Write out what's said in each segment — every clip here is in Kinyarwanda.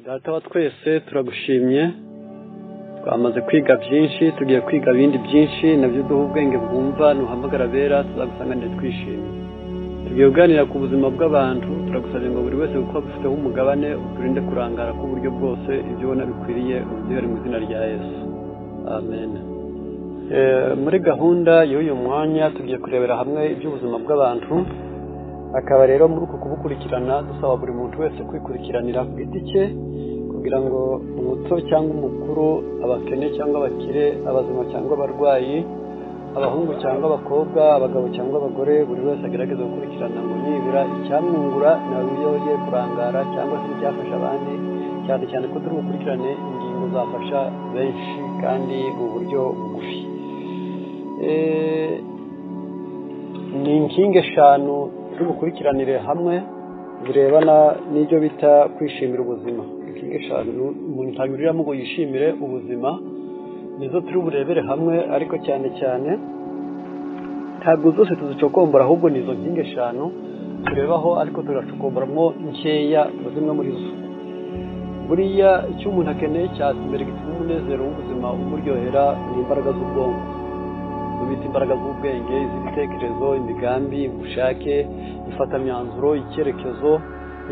Data wa twese turagushimye, twamaze kwiga byinshi, tugiye kwiga ibindi byinshi nabyo duha ubwenge bwumva, nuhamagara abera tuzagusanganire twishimye. Tugiye kuganira ku buzima bw'abantu, turagusabye ngo buri wese kuko abifiteho umugabane uturinde kurangara k'uburyo bwose, ibyo ubona bikwiriye ubiduhere mu izina rya Yesu, amen. Muri gahunda y'uyu mwanya tugiye kurebera hamwe iby'ubuzima bw'abantu, akaba rero muri uku kubukurikirana dusaba buri muntu wese kwikurikiranira ku giti cye, kugira ngo umuto cyangwa umukuru, abakene cyangwa abakire, abazima cyangwa abarwayi, abahungu cyangwa abakobwa, abagabo cyangwa abagore, buri wese agerageza gukurikirana ngo nibura icyamwungura nawe ye kurangara cyangwa se icyafasha abandi, cyane cyane ko turi bukurikirane ingingo zafasha benshi kandi mu buryo bugufi. Ni inkingi eshanu turi bukurikiranire hamwe zirebana n'ibyo bita kwishimira ubuzima. Inkingi eshanu umuntu anyuriramo ngo yishimire ubuzima nizo turi burebere hamwe, ariko cyane cyane ntabwo zose tuzicokombora, ahubwo ni izo nkingi eshanu turebaho, ariko turacokomboramo nkeya zimwe muri zo. Buriya icyo umuntu akeneye cya mbere gituma umunezero w'ubuzima umuryohera ni imbaraga z'ubwonko, bita imbaraga z'ubwenge, iz'ibitekerezo, imigambi, ubushake, ifatamyanzuro, icyerekezo,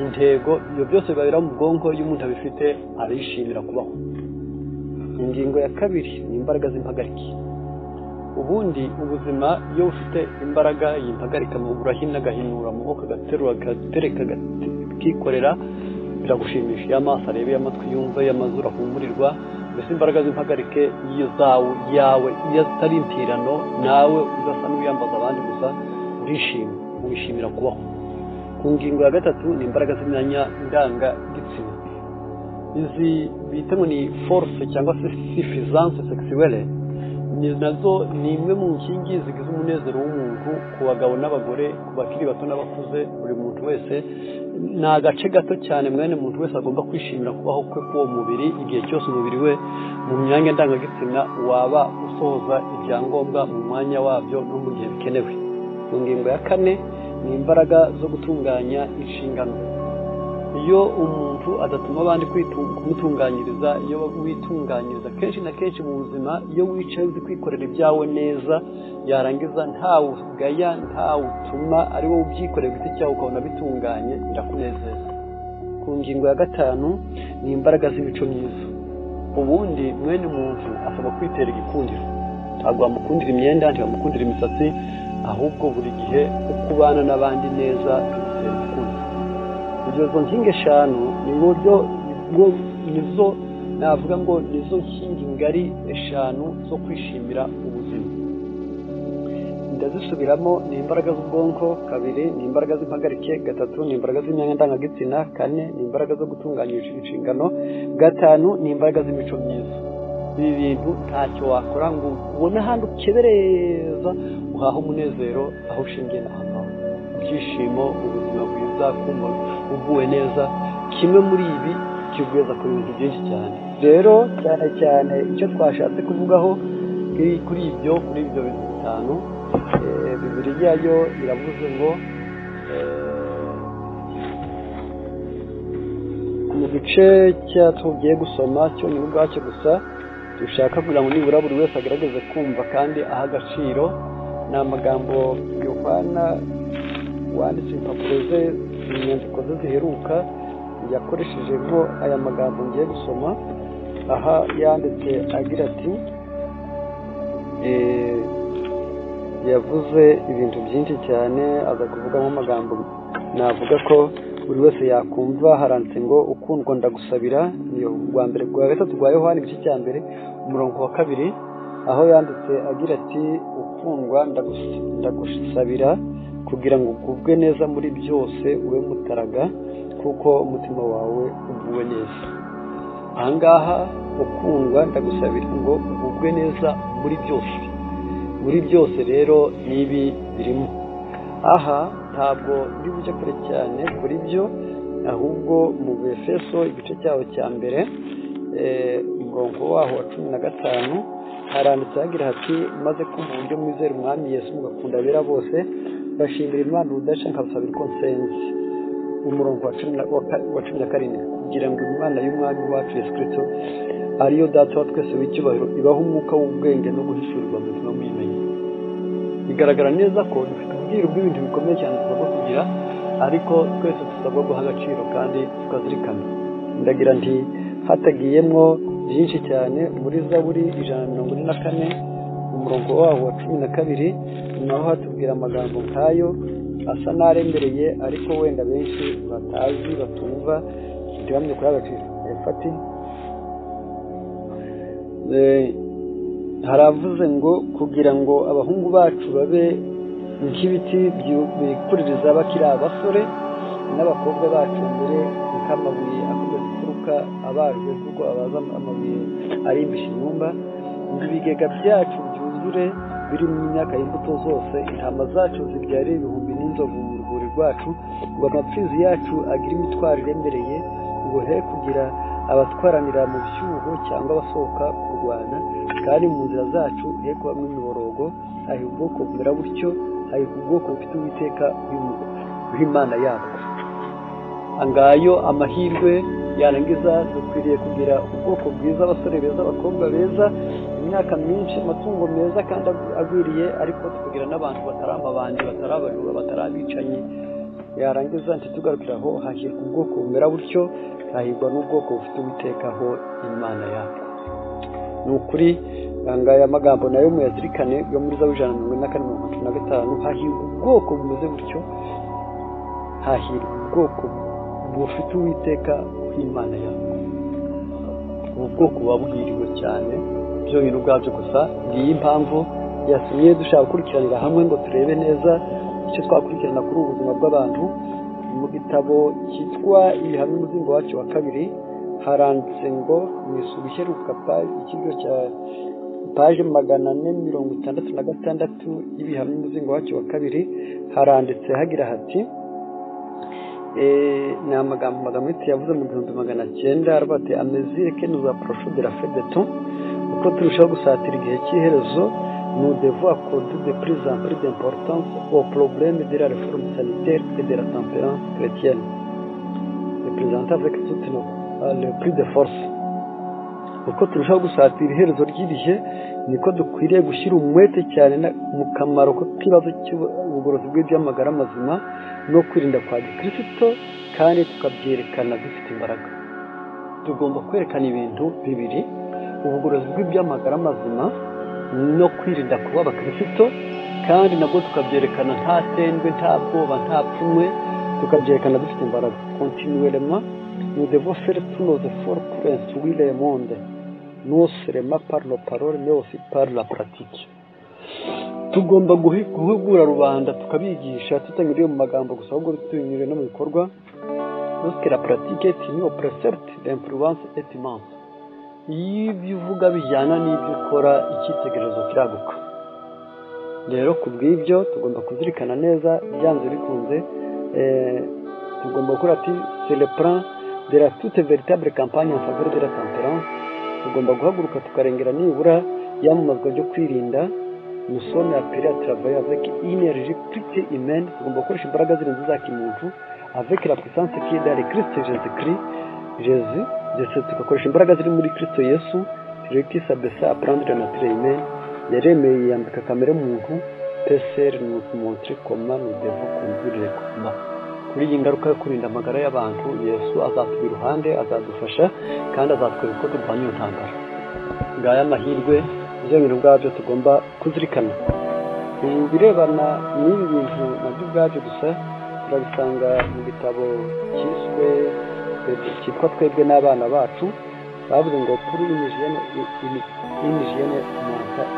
intego. Ibyo byose bibera mu bwonko. Iyo umuntu abifite arishimira kubaho. Ingingo ya kabiri ni imbaraga z'impagarike. Ubundi ubuzima iyo ufite imbaraga yimpagarika, amaguru ahina agahinura, amaboko agaterura, agatereka, akikorera, biragushimisha. Iyo amaso areba, iyo amatwi yumva, iyo amazuru ahumurirwa, mbese imbaraga z'impagarike iyo zawe yawe iyo zitari impirano, nawe udasa n'uwiyambaza abandi gusa, urishima, wishimira kubaho. Ku ngingo ya gatatu ni imbaraga z'imyanya ndangagitsina. Izi bita ngo ni force cyangwa se suffisance sexuelle, ni nazo ni imwe mu nkingi zigize umunezero w'umuntu ku bagabo n'abagore, ku bakiri bato n'abakuze, buri muntu wese. Ni agace gato cyane mwene muntu wese agomba kwishimira kubaho kwe k'uwo mubiri, igihe cyose umubiri we mu myanya ndangagitsina waba usohoza ibyangombwa mu mwanya wabyo no mu gihe bikenewe. Ku ngingo ya kane ni imbaraga zo gutunganya inshingano. Iyo umuntu adatuma abandi kumutunganyiriza, iyo witunganyiriza kenshi na kenshi mu buzima, iyo wicaye uzi kwikorera ibyawe neza, yarangiza ntawe ugaya, ntawe utuma, ari wowe ubyikorera ku giti cyawe ukabona bitunganye, birakunezeza. Ku ngingo ya gatanu ni imbaraga z'imico myiza. Ubundi mwene muntu asaba kwitera igikundiro. Ntabwo wamukundira imyenda, ntiwamukundira imisatsi, ahubwo buri gihe uko ubana n'abandi neza bigutera igikundiro. Izo nkingi eshanu ni uburyo nizo navuga ngo nizo nkingi ngari eshanu zo kwishimira ubuzima. Ndazisubiramo: ni imbaraga z'ubwonko, kabiri ni imbaraga z'impagarike, gatatu ni imbaraga z'imyanya ndangagitsina, kane ni imbaraga zo gutunganya inshingano, gatanu ni imbaraga z'imico myiza. Ibi bintu ntacyo wakora ngo ubone ahandi ukebereza uhahe umunezero aho ushingiye n'ahantu, ibyishimo, ubuzima bwiza, kumva uguwe neza. Kimwe muri ibi kigweza ku bintu byinshi cyane. Rero cyane cyane icyo twashatse kuvugaho kuri ibyo bintu bitanu, Bibiliya yo iravuze ngo mu gice cya tugiye gusoma cyonyine ubwacyo gusa, dushaka kugira ngo nibura buri wese agerageze kumva kandi aha agaciro, ni amagambo Yohana wanditse impapuro ze, inyandiko ze ziheruka, yakoreshejemo aya magambo ngiye gusoma. Aha yanditse agira ati, yavuze ibintu byinshi cyane, aza kuvugamo amagambo navuga ko buri wese yakumva. Haranditse ngo ukundwa ndagusabira, ni rwa mbere rwa gatatu rwa Yohana igice cya mbere umurongo wa kabiri, aho yanditse agira ati ukundwa ndagusabira kugira ngo ugubwe neza muri byose, ube mutaraga kuko umutima wawe uguwe neza. Ahangaha ukundwa ndagusabira ngo ugubwe neza muri byose. Muri byose rero n'ibi birimo. Aha ntabwo ndi bujye kure cyane kuri byo, ahubwo mu Efeso igice cyaho cya mbere umurongo waho wa 15 haranditse hagira hati, maze kumva uburyo mwizera Umwami Yesu mugakunda abera bose, bashimira Imana ubudasha nkabasabira uko nsenze. Umurongo wa 17, Kugira ngo Imana y'Umwami wacu Yesu Kristo, ariyo Data wa twese w'icyubahiro, ibaho umwuka w'ubwenge no guhishurirwa muzima muyimenye. Bigaragara neza ko dufite ubwiru bw'ibintu bikomeye cyane tugomba kugira, ariko twese dusabwa guha agaciro kandi tukazirikana. Ndagira nti hatagiyemwo byinshi cyane muri Zaburi 144 umurongo waho wa 12, naho hatubwira amagambo nkayo asa n'arembereye, ariko wenda benshi batazi, batumva, ntibamenye kuri agaciro. Fati haravuze ngo kugira ngo abahungu bacu babe nk'ibiti bikuririza bakiri abasore, n'abakobwa bacu mbere nk'amabuye akomeza imfuruka abajwe, kuko abaza amabuye arimbisha inyumba, ngo ibigega byacu byuzure birimo imyaka y'imbuto zose, intama zacu zibyare ibihumbi n'inzovu mu rwuri rwacu, ngo amapfizi yacu agire imitwaro iremereye, ngo he kugira abatwaranira mu byuho cyangwa abasohoka kurwana, kandi mu nzira zacu he kubamo imiborogo. Hahirwa ubwoko bumera butyo, hahirwa ubwoko bufite Uwiteka w'Imana yabwo. Ngayo amahirwe yarangiza, dukwiriye kugira ubwoko bwiza, abasore beza, abakobwa beza, imyaka myinshi, amatungo meza kandi agwiriye, ariko tukagira n'abantu batari amabandi, batari abajura, batari abicanyi. Yarangiza ntitugarukire aho, hahirwa ubwoko bumera butyo, hahirwa n'ubwoko bufite Uwiteka ho Imana yabwo. Ni ukuri ngaya magambo nayo muyazirikane yo muri Zaburi 144:15, hahirwa ubwoko bumeze butyo, hahirwa ubwoko bufite Uwiteka w'Imana yabwo. Ubu bwoko buba bwiriwe cyane byonyine ubwabyo gusa. Ngiyi impamvu yatumye dushaka gukurikiranira hamwe ngo turebe neza icyo twakurikirana kuri ubu buzima bw'abantu. Mu gitabo cyitwa Ibihamya umuzingo wacu wa kabiri haranditse ngo mu isuku iheruka ikigo cya paje 466 y'ibihamya umuzingo wacu wa kabiri, haranditse hagira hati, ni amagambo Magamiti yavuze mu 1900, aravuga ati à mesure que nous approchons de la fin des temps, uko turushaho gusatira igihe cy'iherezo, nous devons accorder de plus en plus d'importance au problème de la réforme sanitaire et de la tempérance chrétienne, représentée avec toute le plus de force. Uko turushaho gusatira iherezo ry'ibihe, niko dukwiriye gushyira umwete cyane mu kamaro k'ikibazo cy'ubugorozi bw'iby'amagara mazima no kwirinda kwa Gikristo, kandi tukabyerekana dufite imbaraga. Tugomba kwerekana ibintu bibiri: ubugorozi bw'iby'amagara mazima no kwirinda kuba abakristo, kandi nabwo tukabyerekana nta tendwe, nta bwoba, nta pfunwe, tukabyerekana dufite imbaraga. Continuellement nous devons faire tous nos efforts pour instruire le monde, non seulement par nos paroles mais aussi par la pratique. Tugomba guhugura rubanda tukabigisha tutanyuriye mu magambo gusa, ahubwo tubinyuriye no mu bikorwa. Lorsque la pratique est unie au précepte, l'influence est immense. Iyo ibyo uvuga bijyana n'ibyo ukora, icyitegererezo kiraguka. Rero ku bw'ibyo tugomba kuzirikana neza, byanze bikunze tugomba gukora ati c'est le plan de la toute véritable campagne en faveur de la tempérance. Tugomba guhaguruka tukarengera nibura iyamamazwa ryo kwirinda. Nous sommes appelés à travailler avec énergie plus que humaine. Tugomba gukoresha imbaraga zirenze za kimuntu, avec la puissance qui est dans le Christ Jésus-Christ Jésus, ndetse tugakoresha imbaraga ziri muri Kristo Yesu, celui qui s'abaissa à prendre la nature humaine, yaremeye yiyambika kamere muntu, peut nous montrer comment nous devons conduire le combat. Kuri iyi ngaruka yo kurinda amagara y'abantu, Yesu azatuba iruhande, azadufasha kandi azatwereka uko turwanya iyo ntambara. Ngaya amahirwe, ibyo bintu ubwabyo tugomba kuzirikana. Ibirebana n'ibi bintu nabyo ubwabyo gusa turabisanga mu gitabo cyiswe cyitwa Twebwe n'Abana Bacu. Bavuze ngo pour une hygiène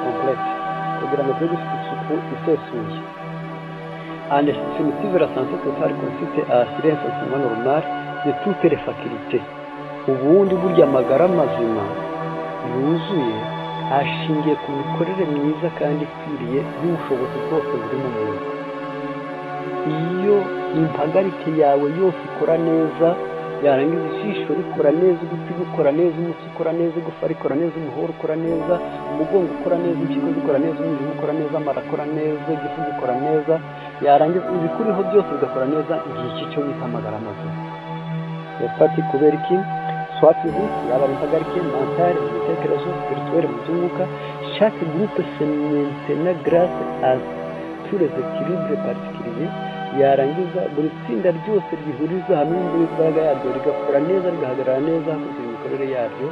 complète, kugira ngo tube dufite isuku isesuye. En définitive, la santé totale consiste à assurer un fonctionnement normal de toutes les facultés. Ubundi burya amagara mazima yuzuye ashingiye ku mikorere myiza kandi ikwiriye y'ubushobozi bwose buri mu muntu. Iyo impagarike yawe yose ikora neza, yarangiza ijisho rikora neza, ugutwi gukora neza, umutsi ukora neza, igufa rikora neza, umuhoro ukora neza, umugongo ukora neza, impyiko zikora neza, umwijima ukora neza, amara akora neza, igifu gikora neza, yarangiza ibikuriho byose bigakora neza, ngiki cyo bita amagara mazima. Ati kubera iki? Soit physique, yaba ari impagarike, mentale mu bitekerezo, spirituel mu by'umwuka. Chaque groupe se maintient grâce à tous les équilibres particuliers. Yarangiza buri tsinda ryose rihuriza hamwe imbaraga yaryo, rigakora neza, rigahagarara neza hakurikijwe imikorere yaryo.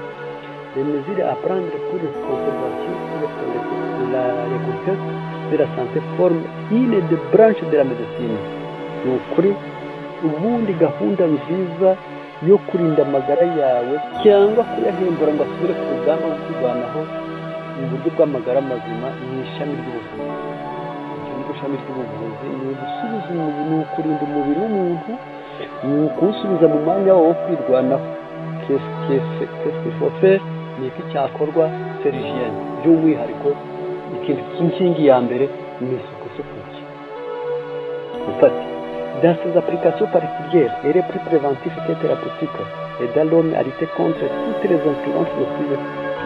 Les mesures à prendre pour la conservation et la reconquête de la santé forment une des branches de la médecine. Ni ukuri, ubundi gahunda nziza yo kurinda amagara yawe cyangwa kuyahembura ngo asubire ku rugamba rwo kwirwanaho mu buryo bw'amagara mazima ni ishami ry'ubuvuzi. Icyo ni ishami ry'ubuvuzi, ni ugusubiza umubiri, ni ukurinda umubiri w'umuntu, ni ukuwusubiza mu mwanya wawo wo kwirwanaho. Qu'est-ce qu'il faut faire? Ni iki cyakorwa? C'est l'hygiène. By'umwihariko ikintu cy'inkingi ya mbere ni isuku isukuye. Ufate dans ses applications particulières, elle est plus préventive que thérapeutique, aidant l'homme à lutter contre toutes les influences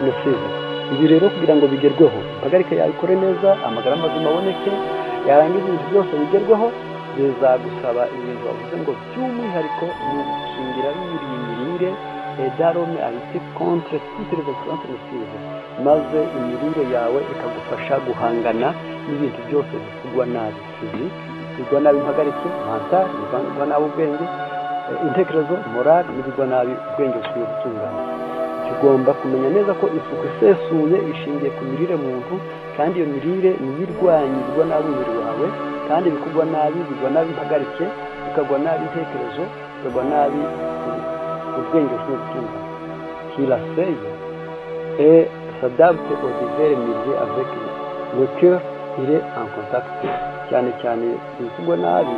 nocives. Ibi rero kugira ngo bigerweho, impagarike yawe ikore neza, amagara mazima aboneke, yarangiza ibintu byose bigerweho, bizagusaba ibintu bavuze ngo by'umwihariko ni ugukingira binyuriye imirire. Aidant l'homme à lutter contre toutes les influences nocives, maze imirire yawe ikagufasha guhangana n'ibintu byose bikugwa nabi, physique bigwa nabi impagarike, mental bigwa nabi ubwenge, intekerezo, morale n'ibigwa nabi ubwenge bukwiye gutungana. Tugomba kumenya neza ko isuku isesuye ishingiye ku mirire muntu, kandi iyo mirire niyo irwanya ibigwa nabi umubiri wawe, kandi ibikugwa nabi bigwa nabi impagarike, bikagwa nabi intekerezo, bikagwa nabi ubwenge bukwiye gutungana. Qui l'asseye et s'adapte aux divers milieux avec lequel il est en contact. Cyane cyane ibikugwa nabi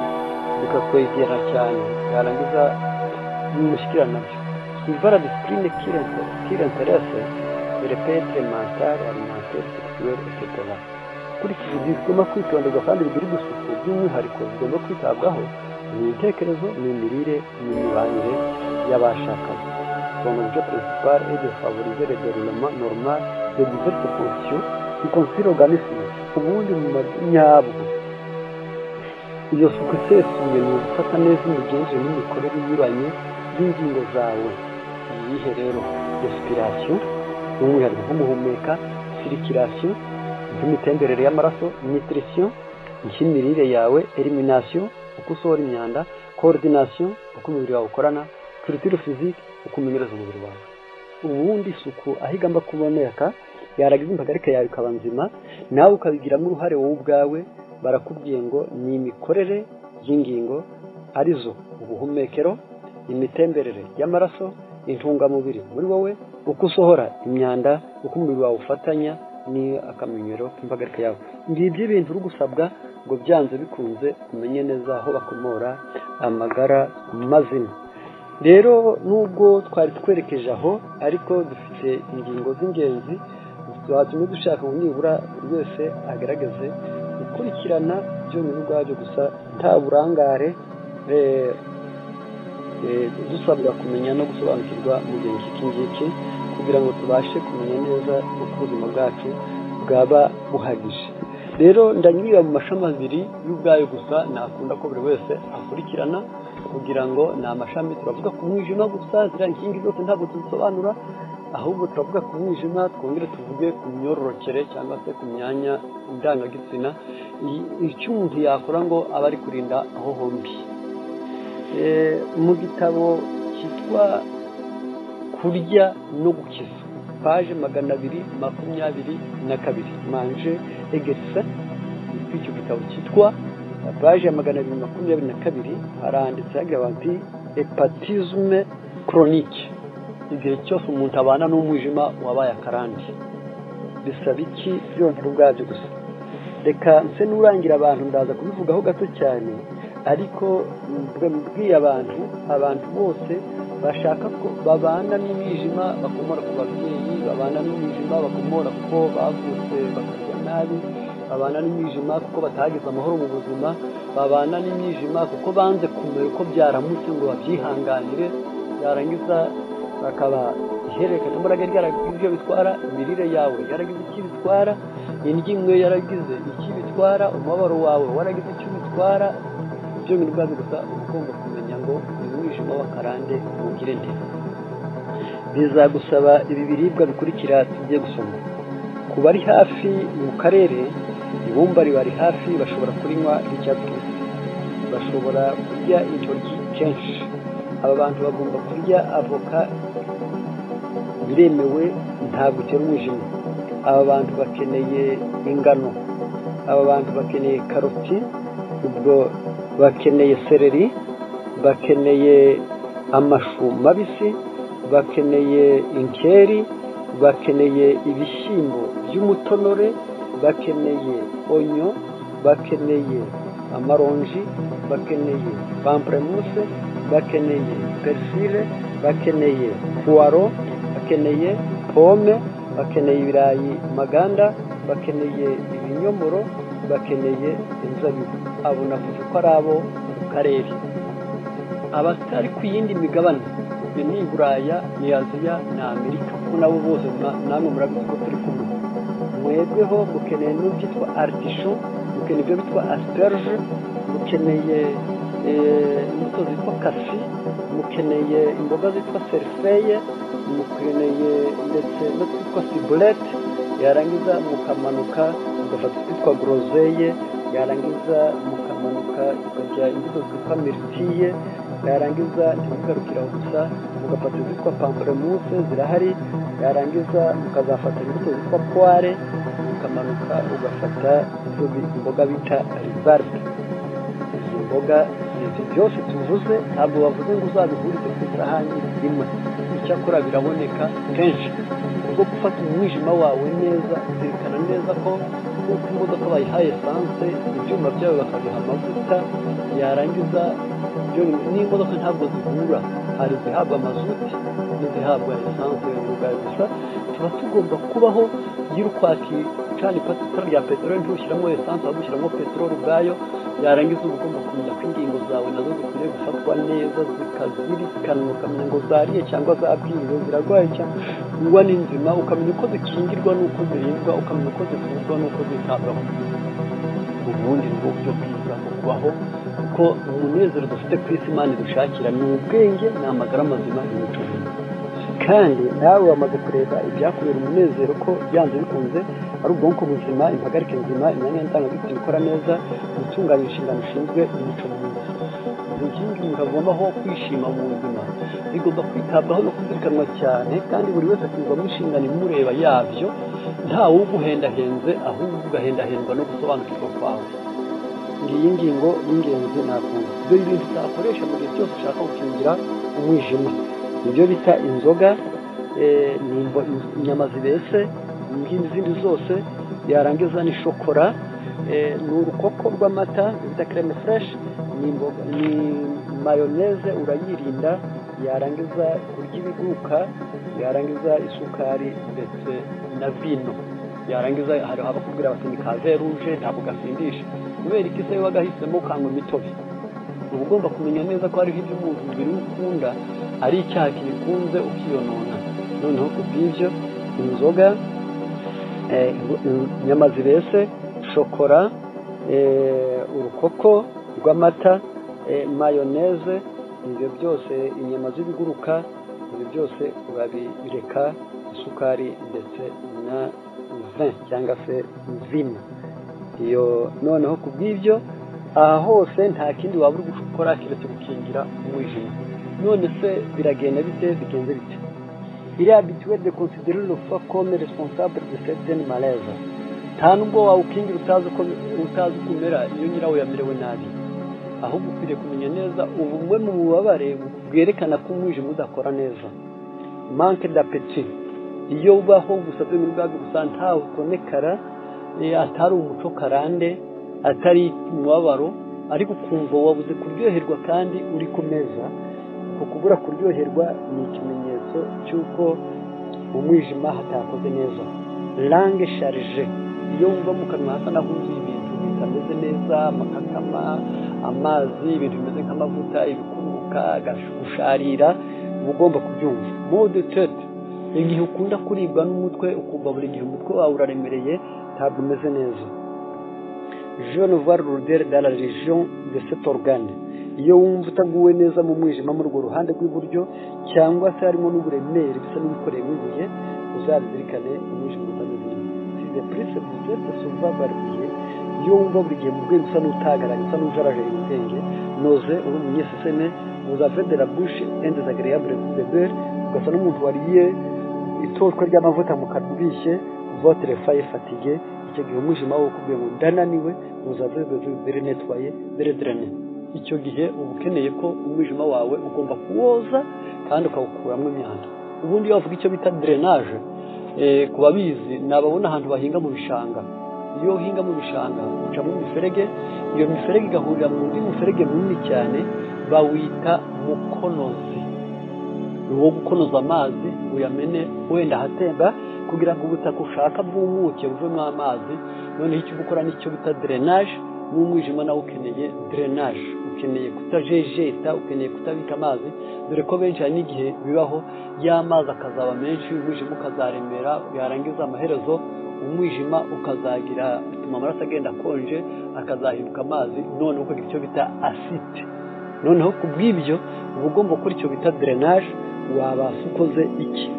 bikakwegera cyane, yarangiza bimushyikirana nabyo. Suivant la discipline qui l'intéresse, elle peut être mentale, alimentaire, sexuelle, etc. Ukurikije bigomba kwitonderwa kandi bigirirwa isuku, by'umwihariko bigomba kwitabwaho ni intekerezo, ni imirire, ni imibanire y'abashakanye. Son objet principal est de favoriser le déroulement normal de diverses fonctions qui constituent l'organisme. Ubundi mu nyabwo iyo suku isesuye ni ugufata neza imigenzereze n'imikorere inyuranye y'ingingo zawe. Iyihe rero? Respiration, by'umwihariko nko guhumeka, circulation, nk'imitemberere y'amaraso, nutrition, nk'imirire yawe, élimination, uko usohora imyanda, coordination, uko umubiri wawe ukorana, culture physique, uko umenyereza umubiri wawe. Ubundi isuku aho igomba kuboneka, yaragize impagarike yawe ikaba nzima, nawe ukabigiramo uruhare wowe ubwawe. Barakubwiye ngo ni imikorere y'ingingo, arizo ubuhumekero, imitemberere y'amaraso, intungamubiri muri wowe, uko usohora imyanda, uko umubiri wawe ufatanya, ni akamenyero k'impagarike yawe. Ngibyo ibintu uri gusabwa ngo byanze bikunze umenye neza aho bakomora amagara mazima. Rero nubwo twari twerekeje aho, ariko dufite ingingo z'ingenzi zatumye dushaka ngo nibura buri wese agaragaze gukurikirana byonyine ubwabyo gusa, nta burangare, dusabwa kumenya no gusobanukirwa mu gihe nk'iki ngiki kugira ngo tubashe kumenya neza uko ubuzima bwacu bwaba buhagije. Rero ndanyurira mu mashami abiri y'ubwayo gusa, nakunda ko buri wese akurikirana kugira ngo ni amashami. Turavuga ku mwijima gusa, ziriya nkingi zose ntabwo tuzisobanura, ahubwo turavuga ku mwijima, twongere tuvuge ku myororokere cyangwa se ku myanya ndangagitsina, icyo umuntu yakora ngo abe ari kurinda aho hombi. Mu gitabo cyitwa Kurya no Gukiza, page 222, Manger et guérir, icyo gitabo cyitwa, page ya 222, haranditse hagira bati: "Hépatisme chronique." Igihe cyose umuntu abana n'umwijima wabaye akarande, bisaba iki byonyine ubwabyo gusa? Reka nse n'urangira abantu, ndaza kubivugaho gato cyane, ariko mbwiye abantu bose bashaka ko babana n'imijima bakomora ku babyeyi, babana n'imijima bakomora kuko bavutse bakarya nabi, babana n'imijima kuko batagize amahoro mu buzima, babana n'imijima kuko banze kumenya uko byaramutse ngo babyihanganire, yarangiza bakaba ihererekanyambaraga ryaragize ibyo bitwara, imirire yawe yaragize icyo bitwara, indyo imwe yaragize icyo bitwara, umubabaro wawe waragize icyo bitwara. Ibyo bintu ubwabyo gusa uba ugomba kumenya ngo uyu mwijima. umwijima w'akarande ugire nte? Bizagusaba ibi biribwa bikurikira tugiye gusoma. Ku bari hafi mu karere, ibumba ribari hafi, bashobora kurinywa ry'icyatsi kibisi, bashobora kurya intoryi kenshi. Aba bantu bagomba kurya avoka, biremewe, ntabwo utera umwijima. Aba bantu bakeneye ingano, aba bantu bakeneye karoti, ubwo bakeneye seleri, bakeneye amashu mabisi, bakeneye inkeri, bakeneye ibishyimbo by'umutonore, bakeneye onyo, bakeneye amaronji, bakeneye pamplemousse, bakeneye persil, bakeneye puwaro, bakeneye pome, bakeneye ibirayi maganda, bakeneye ibinyomoro, bakeneye inzabibu. Abo navuze ko ari abo mu karere. Abatari ku yindi migabane, ni Buraya, ni Aziya, ni Amerika, kuko nabo bose namwe murabizi ko turi kumwe. Mwebweho mukeneye n'ibyitwa artichaut, mukeneye ibyo bitwa asperge, mukeneye imbuto zitwa cassis, mukeneye imboga zitwa cerfeuil, mukeneye ndetse n'utwitwa ciboulette. Yarangiza mukamanuka mugafata utwitwa groseille, yarangiza mukamanuka ukajya imbuto zitwa myrtille, yarangiza ntimugarukire aho gusa, mugafata izitwa pamplemousse zirahari, yarangiza mukazafata imbuto zitwa poire, mukamanuka ugafata imboga bita rhubarbe. Izi mboga, izi byose tuvuze, ntabwo bavuze ngo uzabihurize ku isahani imwe, icyakora biraboneka kenshi. Ubwo gufata umwijima wawe neza, zirikana neza ko nk'uko imodoka bayihaye essence, ibyuma byayo bakabiha amavuta, yarangiza n'imodoka ntabwo zihura, hari izihabwa mazuti n'izihabwa essence ubwayo gusa. Tuba tugomba kubaho iyo uri kwakira itara rya peteroli, ntushyiramo essence ahubwo ushyiramo peteroli ubwayo. Yarangiza uba ugomba kumenya ko ingingo zawe nazo zikwiriye gufatwa neza, zikazirikanwa, ukamenya ngo zariye cyangwa zabwiriwe, zirarwaye cyangwa ni nzima, ukamenya uko zikingirwa n'uko zirindwa, ukamenya uko zivurwa n'uko zitabwaho. Ubundi ni bwo buryo bwiza bwo kubaho, kuko umunezero dufite ku isi Imana idushakira ni ubwenge, ni amagara mazima, imico myiza. Kandi nawe wamaze kureba ibyakubera umunezero, ko byanze bikunze ari ubwonko buzima, impagarike nzima, imyanya ndangagitsina ikora neza, gutunganya inshingano ushinzwe, imico myiza. Izi nkingi umuntu agombaho kwishima mu buzima zigomba kwitabwaho no kuzirikanwa cyane, kandi buri wese akiyumvamo inshingano imureba yabyo, ntawe uguhendahenze, ahubwo ugahendahendwa no gusobanukirwa kwawe. Ngiyi ngingo y'ingenzi nakumva. Dore ibintu utakoresha mu gihe cyose ushaka gukingira umwijima: nibyo bita inzoga, inyama zibese n'izindi zose, yarangiza ni shokora, ni urukoko rw'amata bita crème fraîche, ni mayonnaise urayirinda, yarangiza kurya ibiguruka, yarangiza isukari ndetse na vino. Yarangiza hari abakubwira bati ni ka vin rouge, ntabwo gasindisha. Kubera iki se wagahisemo ukanywa imitobe? Uba ugomba kumenya neza ko hariho ibyo umuntu umubiri we ukunda, ari icyaha kibikunze ukiyonona. Noneho ku bw'ibyo, inzoga, inyama zibese, shokora, urukoko rw'amata, mayonnaise, ibyo byose, inyama z'ibiguruka, ibyo byose urabireka, isukari ndetse na vin cyangwa se vino iyo. Noneho ku bw'ibyo, aha hose nta kindi waba uri gukora keretse gukingira umwijima. None se biragenda bite? Bigenze bite? Il est habituel de considérer le foie comme responsable de certaines malaises. Nta nubwo wawukingira utazi uko umera iyo nyirawo yamerewe nabi, ahubwo ukwiriye kumenya neza ubumwe mu bubabare bwerekana ko umwijima udakora neza. Manque d'appétit, iyo ubaho gusa byo ubwabyo gusa, ntawe utonekara, atari umuco karande, atari umubabaro, ariko ukumva wabuze kuryoherwa kandi uri ku meza, uko kubura kuryoherwa ni ikimenyetso cy'uko mu mwijima hatakoze neza. Langue chargée, iyo wumva mu kanwa hasa n'ahuzuye ibintu bitameze neza, amakakama, amazi, ibintu bimeze nk'amavuta, ibikururuka, gusharira, uba ugomba kubyumva. Maux de tête, igihe ukunda kuribwa n'umutwe, ukumva buri gihe umutwe wawe uraremereye, ntabwo umeze neza. Gêne voire lourdeur dans la région de cet organe, Iyo wumva utaguwe neza mu mwijima muri urwo ruhande rw'iburyo, cyangwa se harimo n'uburemere bisa n'ibikoreye nk'ibuye, uzabizirikane umwijima utameze neza. Si de plus vous êtes souvent barbouillé, iyo wumva buri gihe mu bwenge usa n'utagaranye, usa n'ujarajaye mu bwenge, nausées, uri umunyeseseme, vous avez de la bouche un désagréable goût de beurre, ugasa n'umuntu wariye itotwe ry'amavuta mu kanwa ubishye, votre foie est fatigué. Icyo gihe umwijima wo ukubwiye ngo ndananiwe, vous avez besoin de nettoyer, de drainer. Icyo gihe uba ukeneye ko umwijima wawe ugomba kuwoza kandi ukawukuramo imyanda. Ubundi iyo bavuga icyo bita drainage, ku babizi ni ababona ahantu bahinga mu bishanga. Iyo uhinga mu bishanga ucamo imiferege, iyo miferege igahurira mu ndi muferege munini cyane, bawita mukonozi. Ni uwo gukonoza amazi uyamene wenda ahatemba, kugira ngo ubutaka ushaka bwumuke buvemo amazi. Noneho icyo ukora nicyo bita drainage. N'umwijima nawe ukeneye drainage, ukeneye kutajejeta, ukeneye kutabika amazi, dore ko benshi hari n'igihe bibaho y'amazi akazaba menshi, umwijima ukazaremera, yarangiza amaherezo umwijima ukazagira bituma amaraso agenda akonje, akazahinduka amazi, noneho ukagira icyo bita ascite. Noneho ku bw'ibyo uba ugomba gukora icyo bita drainage. Wabasha ukoze iki?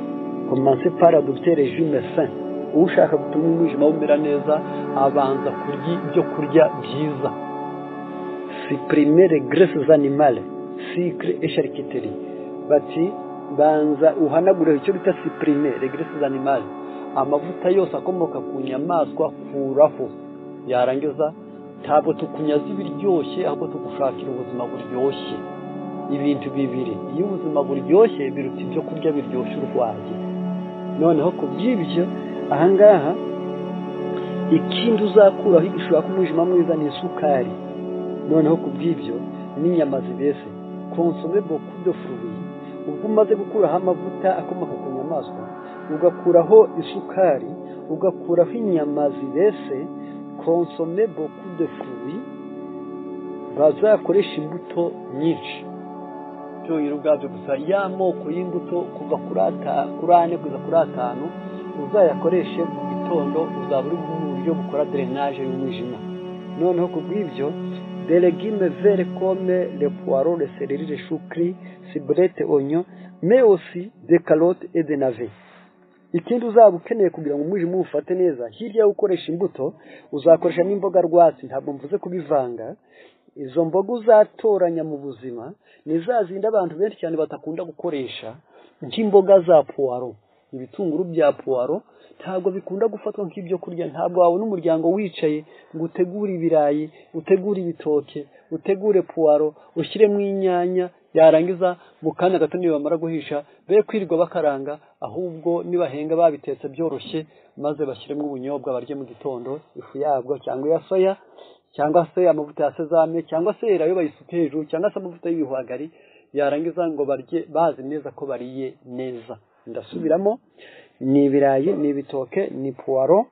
Commencez par adopter régime sain. Ushaka gutuma umwijima umera neza abanza kurya ibyo kurya byiza. Supprimer les graisses animales, sucre et charcuterie. Bati banza uhanagure icyo bita supprimer les graisses animales, amavuta yose akomoka ku nyamaswa kuraho. Yarangiza, ntabwo tukunyaza ibiryoshye, ahubwo tugushakira ubuzima buryoshye. Ibintu bibiri, iyo ubuzima buryoshye biruta ibyo kurya biryoshye urwaye. Noneho ku bw'ibyo ahangaha, ikindi uzakuraho igishobora umwijima mwiza ni isukari. Noneho ku bw'ibyo n'inyama zibese. Consommer beaucoup de fruits. Ubwo umaze gukuraho amavuta akomoka ku nyamaswa, ugakuraho isukari, ugakuraho inyama zibese, consommer beaucoup de fruits, bazakoresha imbuto nyinshi byonyine ubwabyo gusa, y'amoko y'imbuto kuva kuri 4 kugeza kuri 5, uzayakoreshe mu gitondo, uzaba uri mu buryo bukora drainage y'umwijima. Noneho ku bw'ibyo, des légumes verts comme les poireaux, les céleri, les choux crus, ciboulette, oignons, mais aussi des carottes et des navets. Ikindi uzaba ukeneye kugira ngo umwijima uwufate neza, hirya yo gukoresha imbuto, uzakoresha n'imboga rwatsi. Ntabwo mvuze kubivanga. Izo mboga uzatoranya mu buzima ni za zindi abantu benshi cyane batakunda gukoresha, nk'imboga za puwaro, ibitunguru bya puwaro ntabwo bikunda gufatwa nk'ibyo kurya. Ntabwo wabona umuryango wicaye ngo utegure ibirayi, utegure ibitoke, utegure puwaro, ushyiremo inyanya, yarangiza mu kanya gato niyo bamara guhisha be kwirirwa bakaranga, ahubwo nibahenga babitetse byoroshye, maze bashyiremo ubunyobwa barye mu gitondo, ifu yabwo cyangwa iya soya, cyangwa se amavuta ya sezame, cyangwa se elayo bayisuke hejuru, cyangwa se amavuta y'ibihwagari, yarangiza ngo barye bazi neza ko bariye neza. Ndasubiramo: ni ibirayi, ni ibitoke, ni puwaro,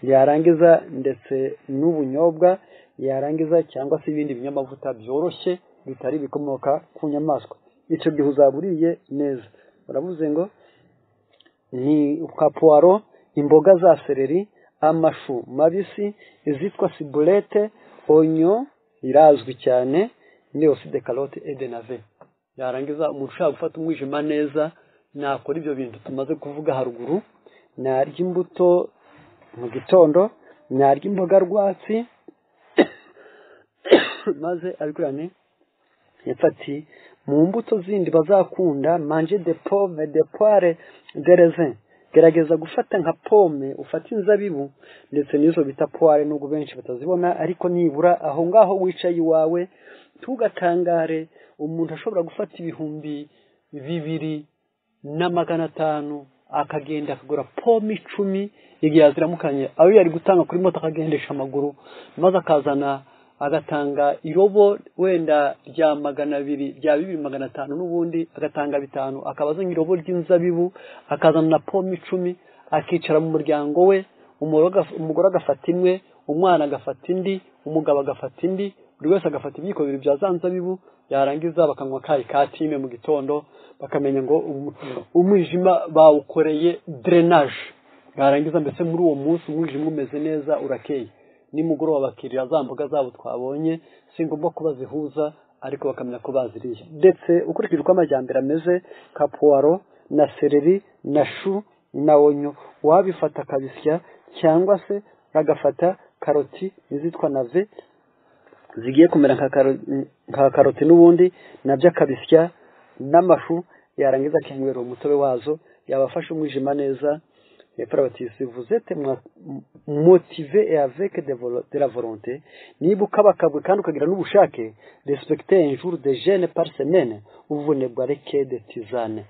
yarangiza ndetse n'ubunyobwa, yarangiza cyangwa se ibindi binyamavuta byoroshye bitari ibikomoka ku nyamaswa. Icyo gihe uzaba uriye neza. Uravuze ngo ni ka puwaro, imboga za seleri, amashu mabisi, izitwa ciboulette, oignon irazwi cyane, ni aussi de carottes et de navets. Yarangiza, umuntu ushaka gufata umwijima neza nakora ibyo bintu tumaze kuvuga haruguru: narya imbuto mu gitondo, narya imboga rwatsi, maze abikurane. Ati mu mbuto zindi bazakunda, manger de pomme, de poire, de raisin. Gerageza gufata nka pome, ufate inzabibu ndetse n'izo bita poire, nubwo benshi batazibona, ariko nibura aho ngaho wicaye iwawe ntugatangare umuntu ashobora gufata 2500 akagenda akagura pome 10 igihe yaziramukanye, ayo yari gutanga kuri moto akagendesha amaguru, maze akazana agatanga irobo wenda rya 200, rya 2500, n'ubundi agatanga 5, akaba azanye irobo ry'inzabibu, akazana na pome 10, akicara mu muryango we, umugore agafata imwe, umwana agafata indi, umugabo agafata indi, buri wese agafata ibiyiko bibiri bya za nzabibu, yarangiza bakanywa kayi ka time mu gitondo, bakamenya ngo umwijima bawukoreye drainage. Yarangiza mbese muri uwo munsi umwijima umeze neza, urakeye. Nimugoroba bakirira za mboga zabo twabonye, si ngombwa ko bazihuza, ariko bakamenya ko baziriye. Ndetse ukurikije uko amajyambere ameze, ka puwaro na seleri na shu na onyo wabifata akabisya, cyangwa se agafata karoti n'izitwa nave zigiye kumera nka karoti n'ubundi nabyo akabisya n'amashu, yarangiza akinywera umutobe wazo, yabafasha umwijima neza. Bati si vous êtes motivé et avec de la volonté, niba ukabakabwe kandi ukagira n'ubushake, respectez un jour de jeûne par semaine, vous ne boirez que de tisane.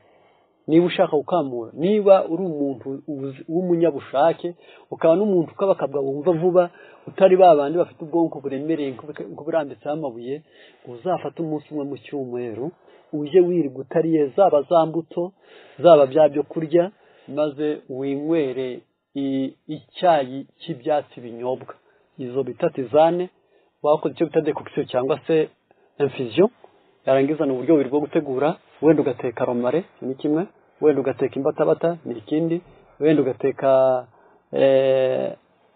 Niba ushaka gukamura, niba uri umuntu w'umunyabushake, ukaba n'umuntu ukabakabwa wumva vuba, utari babandi bafite ubwonko buremereye nk'uburambitseho amabuye, uzafata umunsi umwe mu cyumweru ujye wirirwa utariye zaba za mbuto, zaba bya byo kurya, maze winywere icyayi cy'ibyatsi binyobwa, izo bita tisane, wakoze icyo bita decoction cyangwa se infusion. Yarangiza ni uburyo bubiri bwo gutegura, wenda ugateka romare ni kimwe, wenda ugateka imbatabata ni ikindi, wenda ugateka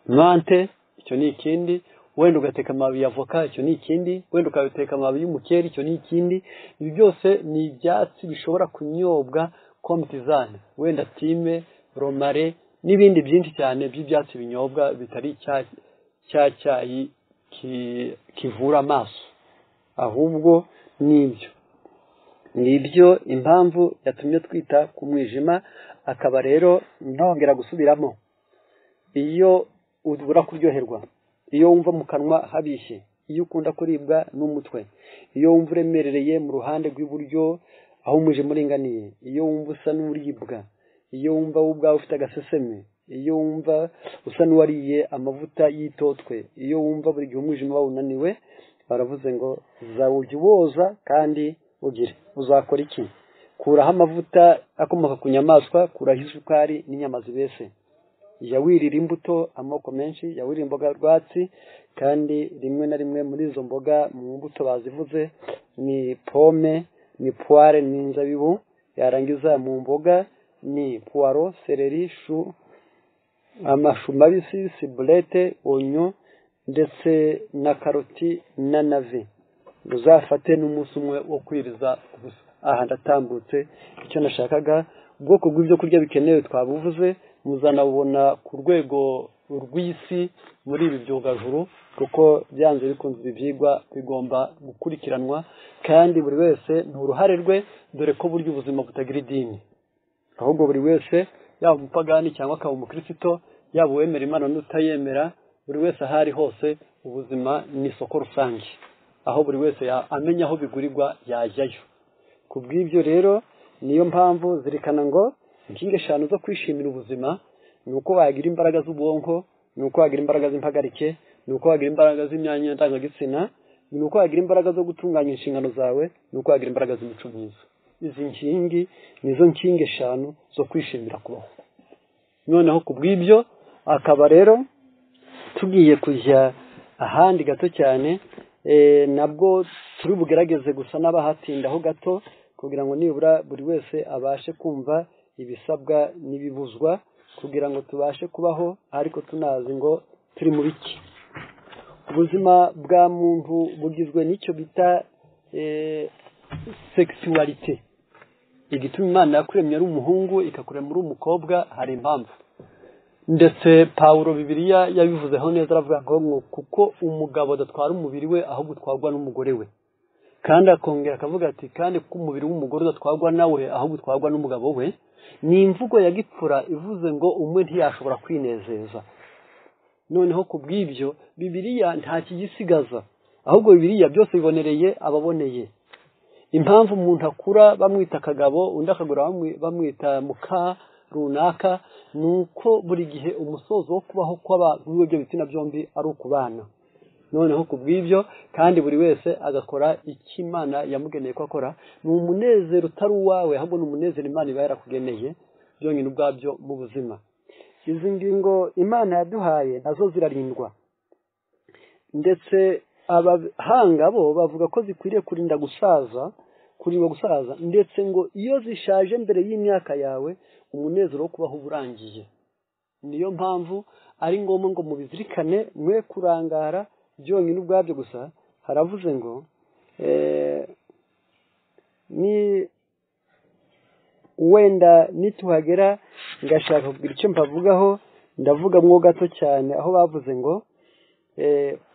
mante icyo ni ikindi, wenda ugateka amababi ya avoka icyo ni ikindi, wenda ukabiteka amababi y'umukeri icyo ni ikindi. Ibi byose ni ibyatsi bishobora kunyobwa comme tisane, wenda time, romare n'ibindi byinshi cyane by'ibyatsi binyobwa bitari cya cyayi kivura amaso, ahubwo nibyo. Nibyo impamvu yatumye twita ku mwijima. Akaba rero ntongera gusubiramo, iyo ubura kuryoherwa, iyo wumva mu kanwa habishye, iyo ukunda kuribwa n'umutwe, iyo wumva uremerereye mu ruhande rw'iburyo aho umwijima uringaniye, iyo wumva usa n'uribwa, iyo wumva wowe ubwawe ufite agaseseme, iyo wumva usa n'uwariye amavuta y'itotwe, iyo wumva buri gihe umwijima wawe unaniwe, baravuze ngo zawujya uwoza kandi ugire. Uzakora iki? Kuraho amavuta akomoka ku nyamaswa, kuraho isukari n'inyama zibese, jya wirira imbuto amoko menshi, jya wirira imboga rwatsi, kandi rimwe na rimwe muri izo mboga mu mbuto bazivuze ni pome, ni poire, ni inzabibu. Yarangiza mu mboga ni puwaro, seleri, shu, amashu mabisi, ciboulette, onyo ndetse na karoti na nave. Uzafate n'umunsi umwe wo kwiriza ubusa. Aha ndatambutse icyo nashakaga. Ubwoko bw'ibyo kurya bikenewe twabuvuze, muzanabubona ku rwego rw'isi muri ibi byogajuru, kuko byanze bikunze ibi byigwa bigomba gukurikiranwa, kandi buri wese ni uruhare rwe, dore ko burya ubuzima butagira idini, ahubwo buri wese yaba umupagani cyangwa akaba umukristo, yaba uwemera Imana n'utayemera, buri wese aho ari hose ubuzima ni isoko rusange, aho buri wese amenya aho bigurirwa yajyayo. Ku bw'ibyo rero niyo mpamvu zirikana ngo inkingi eshanu zo kwishimira ubuzima ni uko wagira imbaraga z'ubwonko, ni uko wagira imbaraga z'impagarike, ni uko wagira imbaraga z'imyanya ndangagitsina, ni uko wagira imbaraga zo gutunganya inshingano zawe, ni uko wagira imbaraga z'imico myiza. Izi nkingi nizo nkingi eshanu zo kwishimira kubaho. Noneho ku bw'ibyo akaba rero tugiye kujya ahandi gato cyane, nabwo turi bugerageze gusa n'abahatindaho gato, kugira ngo nibura buri wese abashe kumva ibisabwa n'ibibuzwa, kugira ngo tubashe kubaho ariko tunazi ngo turi mu biki. Ubuzima bwa muntu bugizwe n'icyo bita sexualité. Igituma Imana yakuremye ari umuhungu ikakurema uri umukobwa, hari impamvu. Ndetse Pawulo Bibiliya yabivuzeho neza, aravuga ngo kuko umugabo adatwara umubiri we ahubwo utwarwa n'umugore we. Kandi akongera akavuga ati kandi kuko umubiri w'umugore udatwarwa nawe ahubwo utwarwa n'umugabo we. Ni imvugo ya gipfura ivuze ngo umwe ntiyashobora kwinezeza. Noneho ku bw'ibyo Bibiliya nta kigisigaza, ahubwo Bibiliya byose bibonereye ababoneye. Impamvu umuntu akura bamwita akagabo, undi akagura bamwita muka runaka, ni uko buri gihe umusozo wo kubaho kw'abantu ibyo bitsina byombi ari ukubana. Noneho ku bw'ibyo kandi buri wese agakora icyo Imana yamugeneye ko akora. Ni umunezero utari uwawe, ahubwo ni umunezero Imana iba yarakugeneye byonyine ubwabyo mu buzima. Izi ngingo Imana yaduhaye nazo zirarindwa, ndetse abahanga bo bavuga ko zikwiriye kurinda gusaza, kurindwa gusaza, ndetse ngo iyo zishaje mbere y'imyaka yawe umunezero wo kubaho uburangiye. Niyo mpamvu ari ngombwa ngo mubizirikane, mwe kurangara byonyine ubwabyo gusa. Haravuze ngo Ni wenda nituhagera ngashaka kugira icyo mpavugaho, ndavuga mwo gato cyane, aho bavuze ngo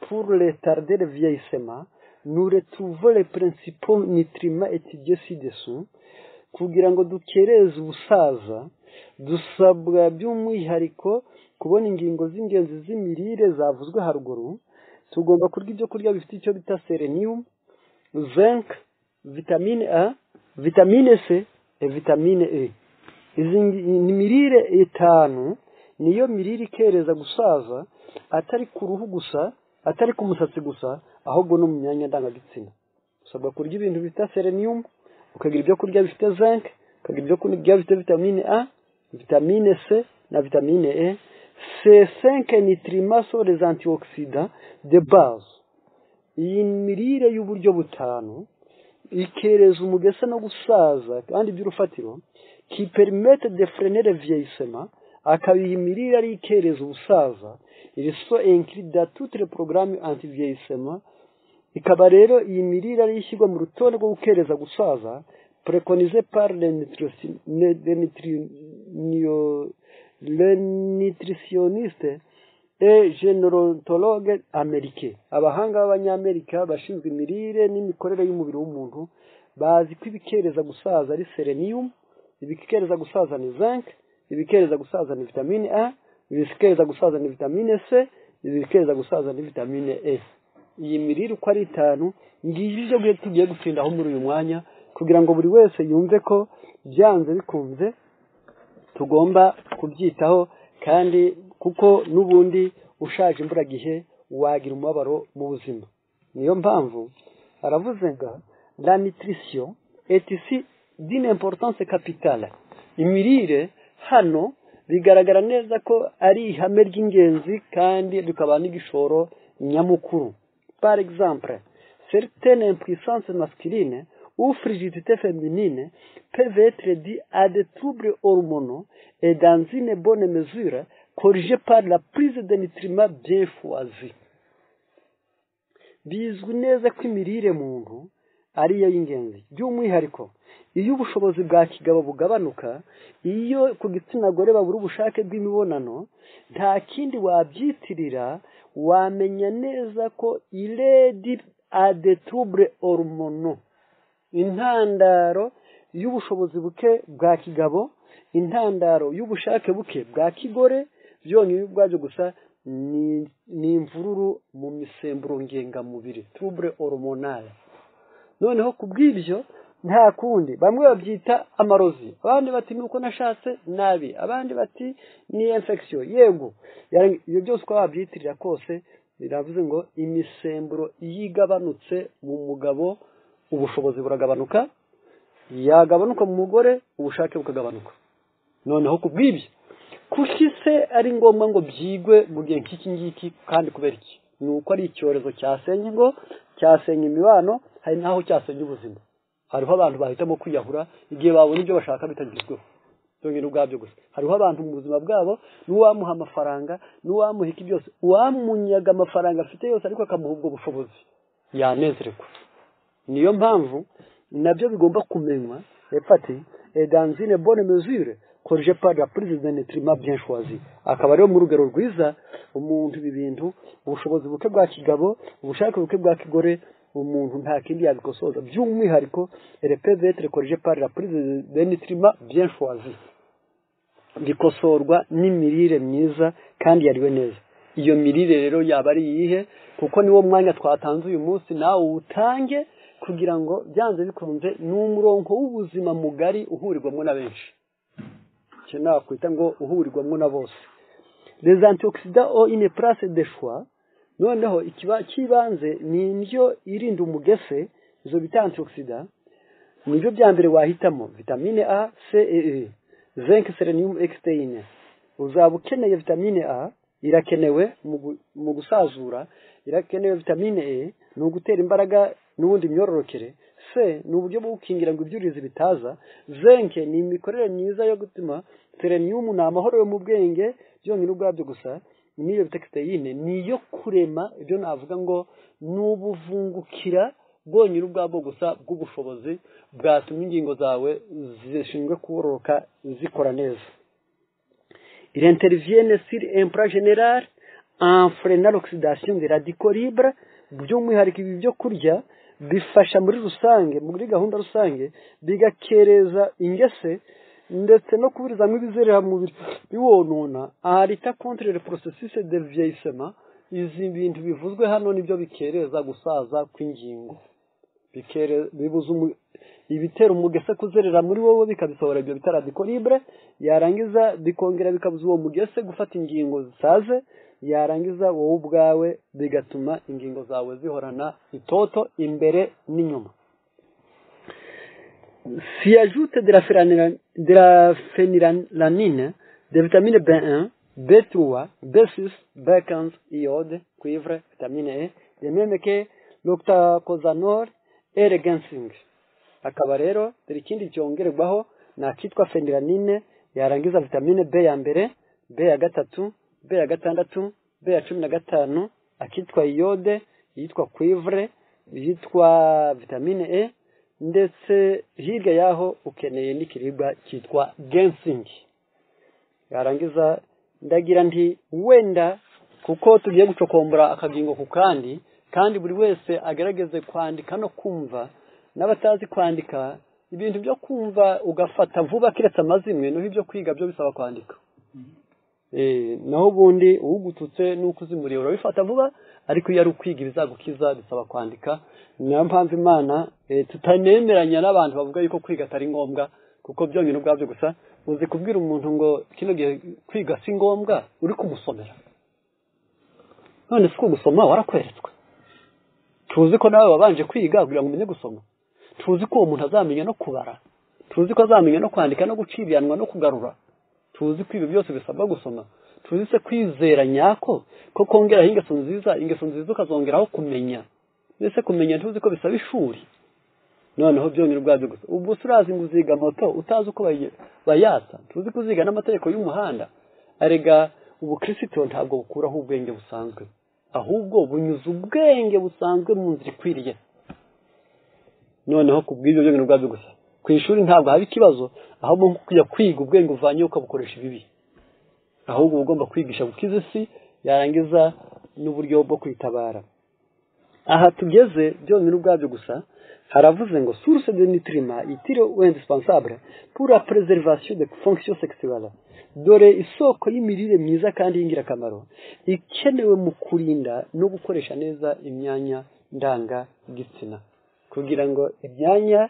pour retarder le vieillissement, nous retrouvons les principaux nutriments étudiés ci-dessous. Kugira ngo dukereze ubusaza, dusabwa by'umwihariko kubona ingingo z'ingenzi z'imirire zavuzwe haruguru. Tugomba kurya ibyo kurya bifite icyo bita sélénium, zinc, vitamine A, vitamine C et vitamine E. Izi ni mirire itanu, niyo mirire ikereza gusaza, atari ku ruhu gusa, atari ku musatsi gusa, ahubwo no mu myanya ndangagitsina. Usabwa kurya ibintu bita sélénium, ukagira ibyo kurya bifite zinc, ukagira ibyo kurya bifite vitamine A, vitamine C na vitamine E. Ces cinq nutriments sont les antioxydants de base. Iyi mirire y'uburyo butanu ikereza umugese no gusaza kandi by'urufatiro, qui permettent de freiner le vieillissement, akaba iyi mirire ari ikereza ubusaza. Ils sont inclus dans tous les programmes anti-vieillissement. Ikaba rero iyi mirire ari ishyirwa mu rutonde rwo gukereza gusaza, préconisé par les nutritionnistes et gérontologues américains. Abahanga b'Abanyamerika bashinzwe imirire n'imikorere y'umubiri w'umuntu bazi ko ibikereza gusaza ari sélénium, ibikereza gusaza ni zinc, ibikereza gusaza ni vitamine A, ibikereza gusaza ni vitamine C, ibikereza gusaza ni vitamine E. Iyi mirire uko ari itanu, ngiyi ibyo tugiye gutindaho muri uyu mwanya, kugira ngo buri wese yumve ko byanze bikunze tugomba kubyitaho, kandi kuko n'ubundi ushaje imburagihe wagira umubabaro mu buzima. Niyo mpamvu aravuze ngo la nutrition est ici d'une importance capitale. Imirire hano bigaragara neza ko ari ihame ry'ingenzi kandi rikaba n'igishoro nyamukuru. Par exemple, certaines impuissances masculines ou frigidité féminine peuvent être dues à des troubles hormonaux et, dans une bonne mesure, corrigées par la prise de nutriments bien choisis. Bizwi neza ko imirire muntu ariyo y'ingenzi, by'umwihariko iyo ubushobozi bwa kigabo bugabanuka, iyo ku gitsina gore babura ubushake bw'imibonano. Nta kindi wabyitirira, wamenya neza ko il est dû à des troubles hormonaux. Intandaro y'ubushobozi buke bwa kigabo, intandaro y'ubushake buke bwa kigore, byonyine ubwabyo gusa ni imvururu mu misemburo ngengamubiri, trouble hormonal. Noneho ku bw'ibyo nta kundi, bamwe babyita amarozi, abandi bati nuko nashatse nabi, abandi bati ni infection. Yego, ibyo byose uko wabyitirira kose, biravuze ngo imisemburo iyo igabanutse mu mugabo, ubushobozi buragabanuka, yagabanuka mu mugore, ubushake bukagabanuka. Noneho ku bw'ibyo, kuki se ari ngombwa ngo byigwe mu gihe nk'iki ngiki, kandi kubera iki? Ni uko ari icyorezo cyasenya ingo, cyasenya imibano, hari n'aho cyasenya ubuzima. Hariho abantu bahitamo kwiyahura igihe babona ibyo bashaka bitagezweho, byonyine ubwabyo gusa. Hariho abantu mu buzima bwabo n'uwamuha amafaranga, n'uwamuha iki byose, uwamunyaga amafaranga afite yose, ariko akamuha ubwo bushobozi, yanezererwa. Niyo mpamvu nabyo bigomba kumenywa. Hepfo ati et dans une bonne mesure corrigé par la prise de nutriments bien choisis. Akaba ariyo mu rugero rwiza umuntu ibi bintu, ubushobozi buke bwa kigabo, ubushake buke bwa kigore, umuntu nta kindi yabikosoza, by'umwihariko elles peuvent être corrigées par la prise de nutriments bien choisis. Bikosorwa n'imirire myiza kandi yariwe neza. Iyo mirire rero yaba ari iyihe? Kuko niwo mwanya twatanze uyu munsi, nawe uwutange, kugira ngo byanze bikunze ni umurongo w'ubuzima mugari uhurirwamo na benshi, icyo nakwita ngo uhurirwamo na bose. Les antioxydants ont une place de choix. Noneho ikiba cy'ibanze ni indyo irinda umugese, izo bita antioxydants, nibyo bya mbere wahitamo: vitamine A, C et E, zinc, sélénium, cysteine. Uzaba ukeneye vitamine A, irakenewe mu gusazura, irakenewe. Vitamine E ni ugutera imbaraga n'ubundi imyororokere. C ni uburyo bwo gukingira ngo ibyuririzi bitaza. Zinc ni imikorere myiza yo gutuma. Sélénium ni amahoro yo mu bwenge byonyine ubwabyo gusa. N'iyo bita cysteine ni iyo kurema ibyo navuga ngo ni ubuvungukira. bwonyine ubwabwo gusa bw'ubushobozi bwatuma ingingo zawe zishinzwe kororoka zikora neza. Il intervient sur un plan général en freinant l'oxydation des radicaux libres. By'umwihariko ibi byo kurya bifasha muri rusange, muri gahunda rusange, bigakereza ingese ndetse no kuburizamo ibizerera mu mubiri biwonona, en luttant contre le processus de vieillissement. Izi bintu bivuzwe hano nibyo bikereza gusaza kw'ingingo, bibuza ibitera umugese kuzerera muri wowe, bikabisohora ibyo bita radicaux libres, yarangiza bikongera bikabuza uwo mugese gufata ingingo zisaze, yarangiza wowe ubwawe bigatuma ingingo zawe zihorana itoto imbere n'inyuma. S'y ajoute de la phénylalanine, des vitamines B1, B3, B6, B15, iode, cuivre, vitamine E, de même que l'octacosanol et le ginseng. Akaba rero dore ikindi cyongerwaho ni akitwa phénylalanine, yarangiza vitamine B ya mbere, B ya gatatu, B ya gatandatu, B ya 15, akitwa iode, yitwa cuivre, yitwa vitamine E, ndetse hirya yaho ukeneye n'ikiribwa cyitwa ginseng. Yarangiza ndagira nti wenda kuko tugiye gucokombora akagingo ku kandi, kandi buri wese agerageze kwandika no kumva, n'abatazi kwandika ibintu byo kumva ugafata vuba kiretse amazimwe, naho ibyo kwiga byo bisaba kwandika. Naho ubundi ugututse nuko uzimuriye urabifata vuba, ariko iyo ari ukwiga ibizagukiza bisaba kwandika. Niyo mpamvu Imana tutanemeranya n'abantu bavuga yuko kwiga atari ngombwa, kuko byonyine ubwabyo gusa uzi kubwira umuntu ngo kino gihe kwiga si ngombwa uri kumusomera. None si gusoma warakweretswe? Tuzi ko nawe wabanje kwiga kugira ngo umenye gusoma. Tuzi ko uwo muntu azamenya no kubara, tuzi ko azamenya no kwandika no guciriranwa no kugarura. Tuzi ko ibi byose bisabwa gusoma. Tuzi se kwizera nyako ko kongeraho ingeso nziza, ingeso nziza ukazongeraho kumenya. Mbese kumenya ntuzi ko bisaba ishuri? Noneho byonyine ubwabyo gusa ubwo urazi ngo uziga moto utazi uko bayatsa, tuzi ko uziga n'amategeko y'umuhanda. Arega ubukristo ntabwo bukuraho ubwenge busanzwe, ahubwo bunyuza ubwenge busanzwe mu nzira ikwiriye. Noneho kubw'ibyo byonyine ubwabyo gusa ku ishuri ntabwo haba ikibazo, ahubwo nko kujya kwiga ubwenge uvanye ukabukoresha ibibi, ahubwo ugomba kwigisha gukiza isi, yarangiza n'uburyo bwo kwitabara. Aha tugeze byonyine ubwabyo gusa haravuze ngo source de nutriments utile ou indispensable pour la préservation des fonctions sexuelles. Dore isoko y'imirire myiza kandi y'ingirakamaro ikenewe mu kurinda no gukoresha neza imyanya ndangagitsina, kugira ngo imyanya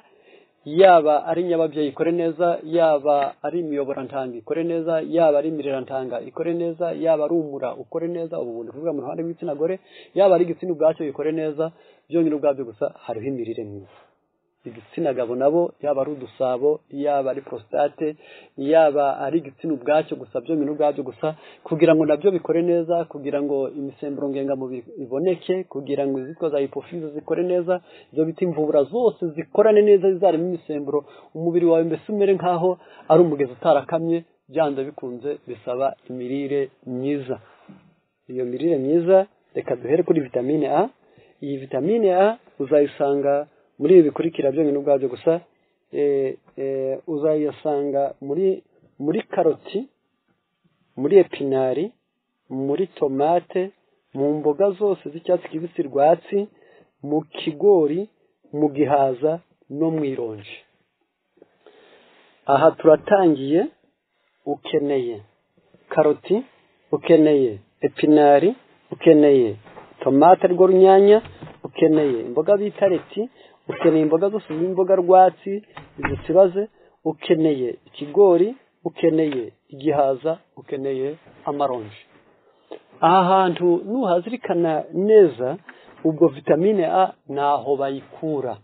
yaba ari nyababyeyi ikore neza, yaba ari imiyoborantanga ikore neza, yaba ari imirirantanga ikore neza, yaba ari umura ukore neza, ubu bundi kuvuga mu ruhande rw'igitsina gore, yaba ari igitsina ubwacyo ikore neza. Byonyine ubwabyo gusa hariho imirire myiza. Igitsina gabo nabo, yaba ari udusabo, yaba ari prostate, yaba ari igitsina ubwacyo gusa, byonyine ubwabyo gusa kugira ngo nabyo bikore neza, kugira ngo imisemburo ngengamubiri iboneke, kugira ngo izitwa za hypophyse zikore neza, izo bita imvubura zose zikorane neza, zizarimo imisemburo, umubiri wawe mbese umere nkaho ari umugezi utarakamye. Byanze bikunze bisaba imirire myiza. Iyo mirire myiza reka duhere kuri vitamine A. Iyi vitamine A uzayisanga muri ibi bikurikira byonyine ubwabyo gusa. Uzayisanga muri karoti, muri epinari, muri tomate, mu mboga zose z'icyatsi kibisi rwatsi, mu kigori, mu gihaza no mu ironji. Aha turatangiye. Ukeneye karoti, ukeneye epinari, ukeneye tomate rwo runyanya, ukeneye imboga bita reti, ukeneye imboga zose z'imboga rwatsi izitsibaze, ukeneye ikigori, ukeneye igihaza, ukeneye amaronji. Aha hantu nuhazirikana neza, ubwo vitamine A naho bayikura.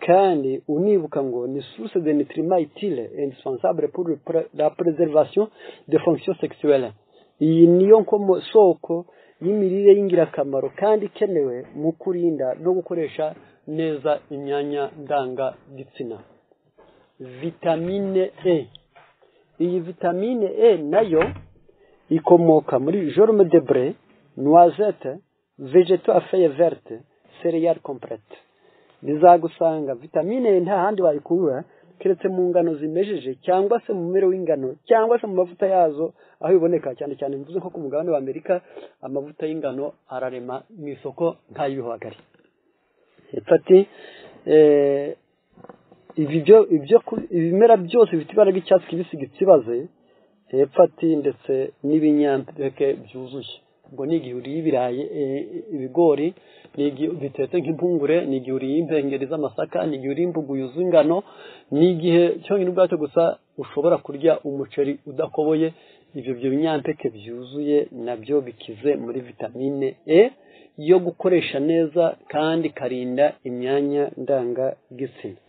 Kandi unibuka ngo ni source de nutriments utiles et indispensable pour la préservation des fonctions sexuelles. Iyi niyo soko y'imirire y'ingirakamaro kandi ikenewe mu kurinda no gukoresha neza imyanya ndangagitsina. Vitamine E. Iyi vitamine E nayo ikomoka muri germe de blé, noisette, végétaux à feuilles vertes, céréales complètes. Bizagusanga vitamine E nta handi wayikura keretse mu ngano zimejeje, cyangwa se mu mumero w'ingano, cyangwa se mu mavuta yazo aho biboneka cyane cyane. Mvuze nko ku mugabane wa Amerika, amavuta y'ingano ararema mu isoko nk'ay'ibihwagari. Hepfo ati ibimera byose bifite ibara ry'icyatsi kibisi gitsibaze. Hepfo ati ndetse n'ibinyampeke byuzuye. Ubwo ni igihe uriye ibirayi, ibigori, ni igihe bitetse nk'impungure, ni igihe uriye impengeri z'amasaka, ni igihe uriye imbuguyu z'ingano, ni igihe cyonyine ubwacyo gusa ushobora kurya umuceri udakoboye. Ibyo binyampeke byuzuye nabyo bikize muri vitamine E yo gukoresha neza kandi ikarinda imyanya ndangagitsina.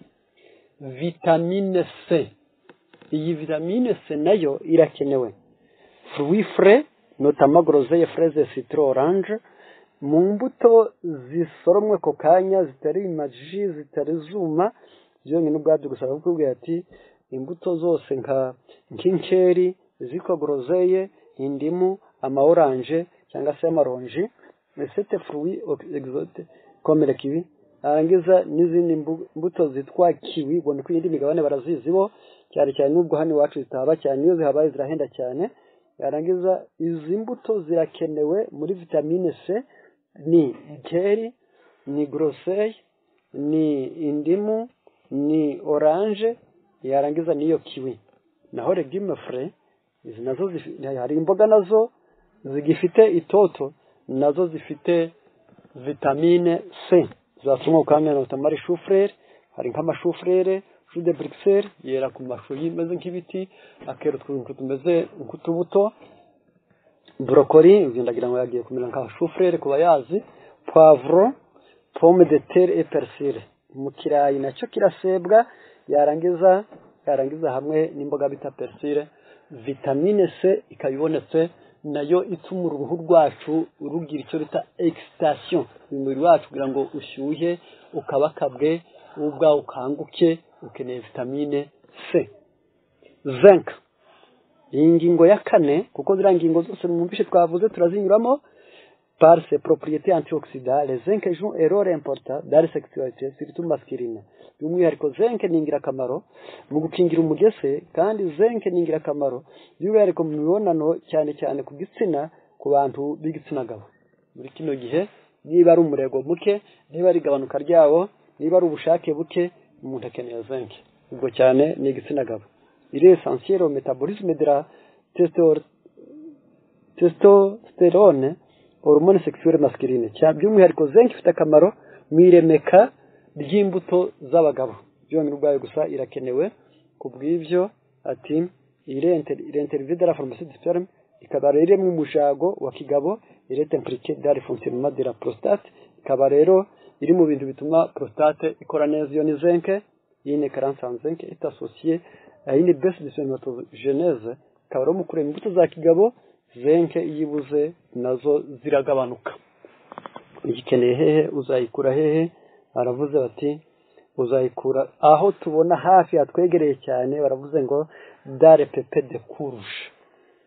Vitamine C, iyi vitamine C nayo irakenewe. Fruits frais, notamment groseille, fraise, citron, orange, mu mbuto zisoromwe ako kanya, zitari imaji, zitari zuma byonyine ubwabyo gusa. Bakubwira ati imbuto zose nka nk'inkeri zitwa groseille, indimu, ama orange cyangwa se amaronji, cette fruit exotique comme le kiwi, arangiza n'izindi mbuto zitwa kiwi. Ubwo ni ku yindi migabane barazizi bo cyane cyane, nubwo hano iwacu zitaba cyane, iyo zihabaye zirahenda cyane. Yarangiza izi mbuto zirakenewe muri vitamine C, ni inkeri, ni groseille, ni indimu, ni orange, yarangiza n'iyo kiwi. Naho légumes frais, izi nazo hari imboga nazo zigifite itoto, nazo zifite vitamine C zasoromwa ku kanya, notamment chou-fleur. Hari nk'ama chou-fleur, chou de Bruxelles, yera ku mashu yimeze nk'ibiti, akera utuntu tumeze nk'utubuto. Brocoli, ndagira ngo yagiye kumera nka chou-fleur ku bayazi, poivron, pomme de terre et persil. Mu kirayi nacyo kirasebwa, yarangiza hamwe n'imboga bita persil. Vitamine C ikaba ibonetse, nayo ituma uruhu rwacu rugira icyo bita excitation, umubiri wacu kugira ngo ushyuhe, ukabakabwe, wowe ubwawe ukanguke, ukeneye vitamine C. Zinc, iyi ngingo ya kane, kuko ziriya ngingo zose mwumvishe twavuze turazinyuramo. Par ses propriétés antioxydantes, le zinc joue un rôle important dans la sexualité, surtout masculine. By'umwihariko zinc ni ingirakamaro mu gukingira umugese, kandi zinc ni ingirakamaro by'umwihariko mu mibonano, cyane cyane ku gitsina, ku bantu b'igitsina gabo muri kino gihe. Niba ari umurego muke, niba ari igabanuka ryawo, niba ari ubushake buke, umuntu akeneye zinc. Ubwo cyane ni igitsina gabo. Il est essentiel au métabolisme de la testostérone, hormone sexuelle masculine. By'umwihariko zinc ifite akamaro mu iremeka ry'imbuto z'abagabo. Byonyine ubwayo gusa irakenewe. Ku bw'ibyo ati il intervient dans la formation du sperme, ikaba rero mu mujago wa kigabo. Il est impliqué dans le fonctionnement de la prostate, ikaba rero iri mu bintu bituma prostate ikora neza. Iyo ni zinc. Une carence en zinc est associée à une baisse de spermatogenèse, ikaba rero mu kurema imbuto za kigabo, zinc iyo ibuze nazo ziragabanuka. Uyikeneye hehe? Uzayikura hehe? Baravuze bati uzayikura aho tubona hafi hatwegereye cyane. Baravuze ngo dans les pépins de courge,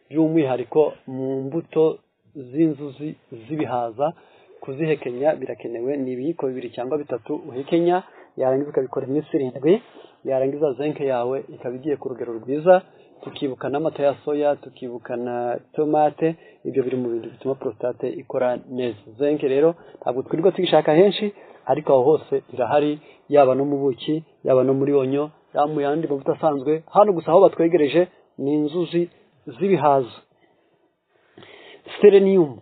by'umwihariko mu mbuto z'inzuzi z'ibihaza. Kuzihekenya birakenewe, ni ibiyiko 2 cyangwa 3 uhekenya, yarangiza ukabikora iminsi 7, yarangiza zinc yawe ikaba igiye ku rugero rwiza. Tukibuka n'amata ya soya, tukibuka na tomate, ibyo biri mu bintu bituma prostate ikora neza. Zinc rero ntabwo twirirwa tuyishaka henshi, ariko aho hose irahari, yaba no mu buki, yaba no muri oignon, yaba mu yandi mavuta asanzwe. Hano gusa aho batwegereje ni inzuzi z'ibihaza. Sélénium,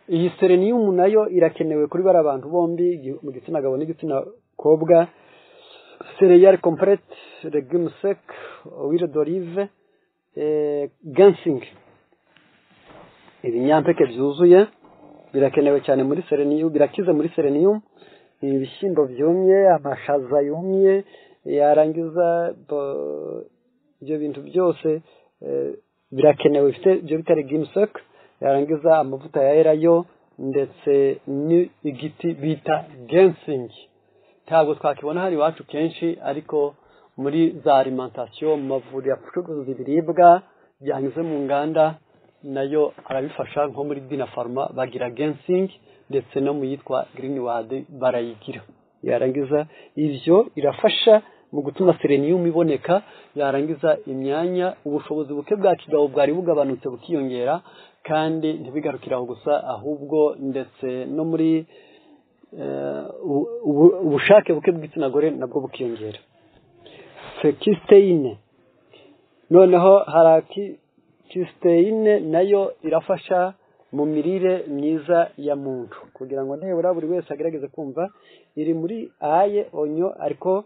iyi sélénium nayo irakenewe kuri bari abantu bombi, mu gitsina gabo n'igitsina kobwa. Céréales complètes, légumes secs, huile d'olive, ginseng, ibinyampeke byuzuye birakenewe cyane muri sélénium, birakize muri sélénium. Ibishyimbo byumye, amashaza yumye, yarangiza ibyo bintu byose birakenewe, bifite ibyo bita légumes secs, yarangiza amavuta ya elayo, ndetse n'igiti bita ginseng. Ntabwo twakibona hano iwacu kenshi, ariko muri za alimentation, mu mavuriro acuruza ibiribwa byanyuze mu nganda, nayo arabifasha. Nko muri Dynapharma bagira ginseng, ndetse no mu yitwa Greenward barayigira. Yarangiza ivyo irafasha mu gutuma selenium iboneka, yarangiza imyanya ubushobozi buke bwa kigabo bwari bugabanutse bukiyongera, kandi ntibigarukira aho gusa, ahubwo ndetse no muri ubushake buke bw'igitsina gore nabwo bukiyongera. Cysteine, noneho hari cysteine nayo irafasha mu mirire myiza ya muntu, kugira ngo nibura buri wese agerageze kumva. Iri muri ail, oignon, ariko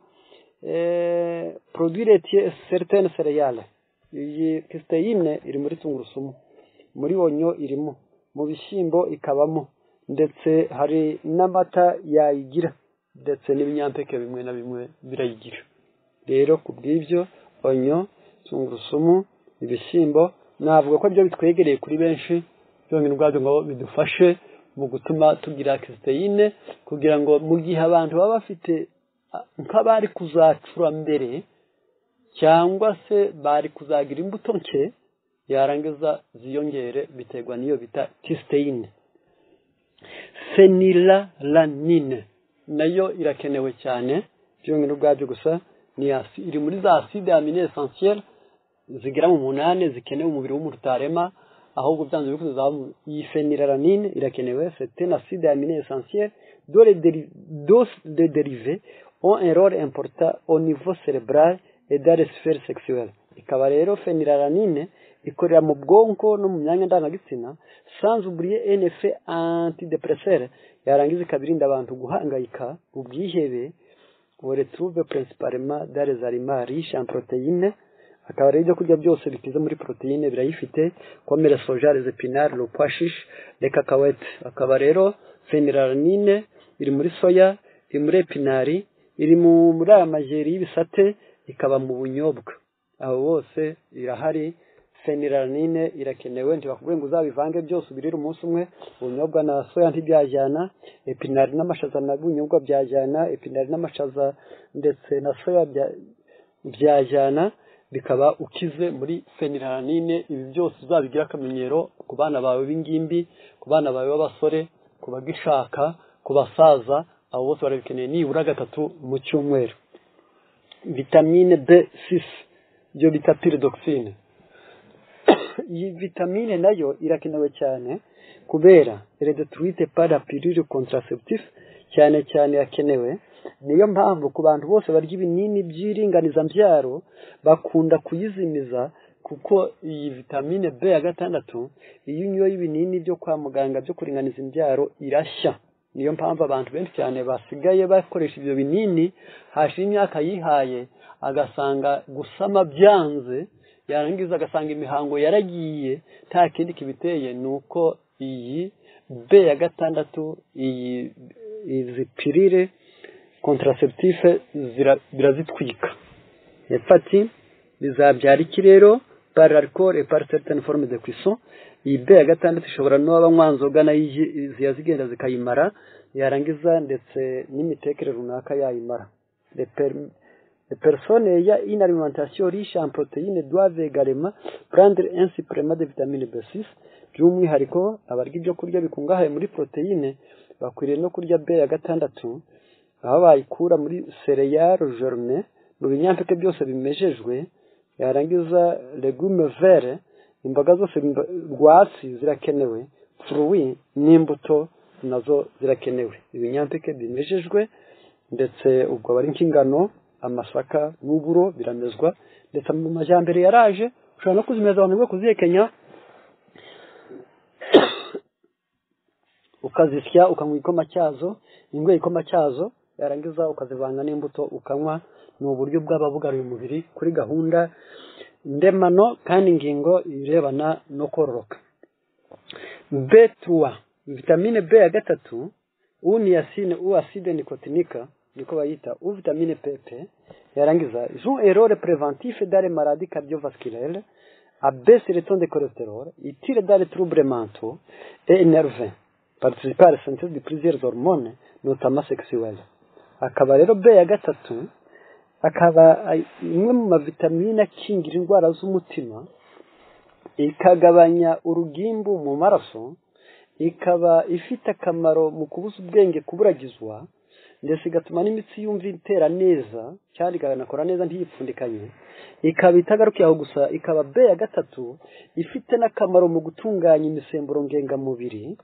produits laitiers, certaines céréales. Iyi cysteine iri muri tungurusumu, muri oignon irimo, mu bishyimbo ikabamo, ndetse hari n'amata yayigira, ndetse n'ibinyampeke bimwe na bimwe birayigira. Rero ku bw'ibyo oignon, tungurusumu, ibishyimbo navuga ko byo bitwegereye kuri benshi byonyine ubwabyo ngo bidufashe mu gutuma tugira cysteine, kugira ngo mu gihe abantu baba bafite nk'abari kuzacura mbere cyangwa se bari kuzagira imbuto nke, yarangiza ziyongere, biterwa n'iyo bita cysteine. Phénylalanine nayo irakenewe cyane byonyine ubwabyo gusa, ni iri muri za acides aminés essentiels zigera mu 8 zikenewe umubiri w'umuntu utarema, ahubwo byanze bikunze. Iyi phénylalanine irakenewe, c'est un acide aminé essentiel dont les dérivés ont un rôle important au niveau cérébral et dans les sphères sexuelles. Ikaba rero phénylalanine ikorera mu bwonko no mu myanya ndangagitsina, sans oublier un effet antidépresseur, yarangiza ikaba irinda abantu guhangayika, ubwihebe. On retrouve principalement dans les aliments riches en protéines. Akaba rero ibyo kurya byose bikize muri protéine birayifite, comme le soja, les épinards, le pois chiche, les cacahuètes. Akaba rero phénylalanine iri muri soya, iri muri épinards, iri muri aya majeri y'ibisate, ikaba mu bunyobwa, aho bose irahari. Phénylalanine irakenewe. Ntibakubwiye ngo uzabivange byose ubirire umunsi umwe. Ubunyobwa na soya ntibyajyana, épinards n'amashaza na bunyobwa byajyana, épinards n'amashaza ndetse na soya byajyana, bikaba ukize muri phénylalanine. Ibi byose uzabigira akamenyero ku bana bawe b'ingimbi, ku bana bawe b'abasore, ku bagishaka, ku basaza, abo bose barabikeneye nibura gatatu mu cyumweru. Vitamine B6, byo bita pyridoxine, iyi vitamine nayo irakenewe cyane kubera elle est détruite par la pilule contraceptif. Cyane cyane yakenewe, niyo mpamvu ku bantu bose barya ibinini by'iringanizambyaro bakunda kuyizimiza, kuko iyi vitamine B ya 6 iyo unyoye ibinini byo kwa muganga byo kuringaniza imbyaro irashya. Niyo mpamvu abantu benshi cyane basigaye bakoresha ibyo binini, hashira imyaka yihaye agasanga gusama byanze, yarangiza agasanga imihango yaragiye, nta kindi kibiteye ni uko iyi B ya 6, iyi izi pilules contraceptives birazitwika. Ati bizabyara iki rero? Par l'alcool et par certaines formes de cuisson. Iyi B ya 6 ishobora no abanywa nzoga nayo ziya zigenda zikayimara, yarangiza ndetse n'imitekere runaka yayimara. Les personnes ayant une alimentation riche en protéines doivent également prendre un supplément de vitamine B6. By'umwihariko abarya ibyo kurya bikungahaye muri protéine bakwiriye no kurya B ya 6, aho bayikura muri céréales germées, mu binyampeke byose bimejejwe, yarangiza légumes verts, imboga zose rwatsi zirakenewe, fruits n'imbuto nazo zirakenewe, ibinyampeke bimejejwe, ndetse ubwo bari nk'ingano, amasaka n'uburo biramezwa. Ndetse mu majyambere yaraje ushobora no kuzimeza abantu bwo kuzihekenya, ukazisya ukanywa igikoma cyazo, ingwe igikoma cyazo, yarangiza ukazivanga n'imbuto ukanywa. Ni uburyo bw'ababugaruye umubiri kuri gahunda ndemano kandi ingingo irebana no kororoka. B3, vitamine B ya 3, ou niacine ou acide nicotinique niko bayita, ou vitamine PP, yarangiza joue un rôle préventif dans les maladies cardiovasculaires, abaisse le taux de cholestérol, utile dans les troubles mentaux et nerveux, participe à la synthèse de plusieurs hormones, notamment sexuelles. Akaba rero B ya 3 akaba imwe mu mavitamine akingira indwara z'umutima, ikagabanya urugimbu mu maraso, ikaba ifite akamaro mu kubuza ubwenge kuburagizwa, ndetse igatuma n'imitsi yumva itera neza cyane, ikanakora neza ntiyipfundikanye. Ikaba itagarukiye aho gusa, ikaba B ya gatatu ifite n'akamaro mu gutunganya imisemburo ngengamubiri,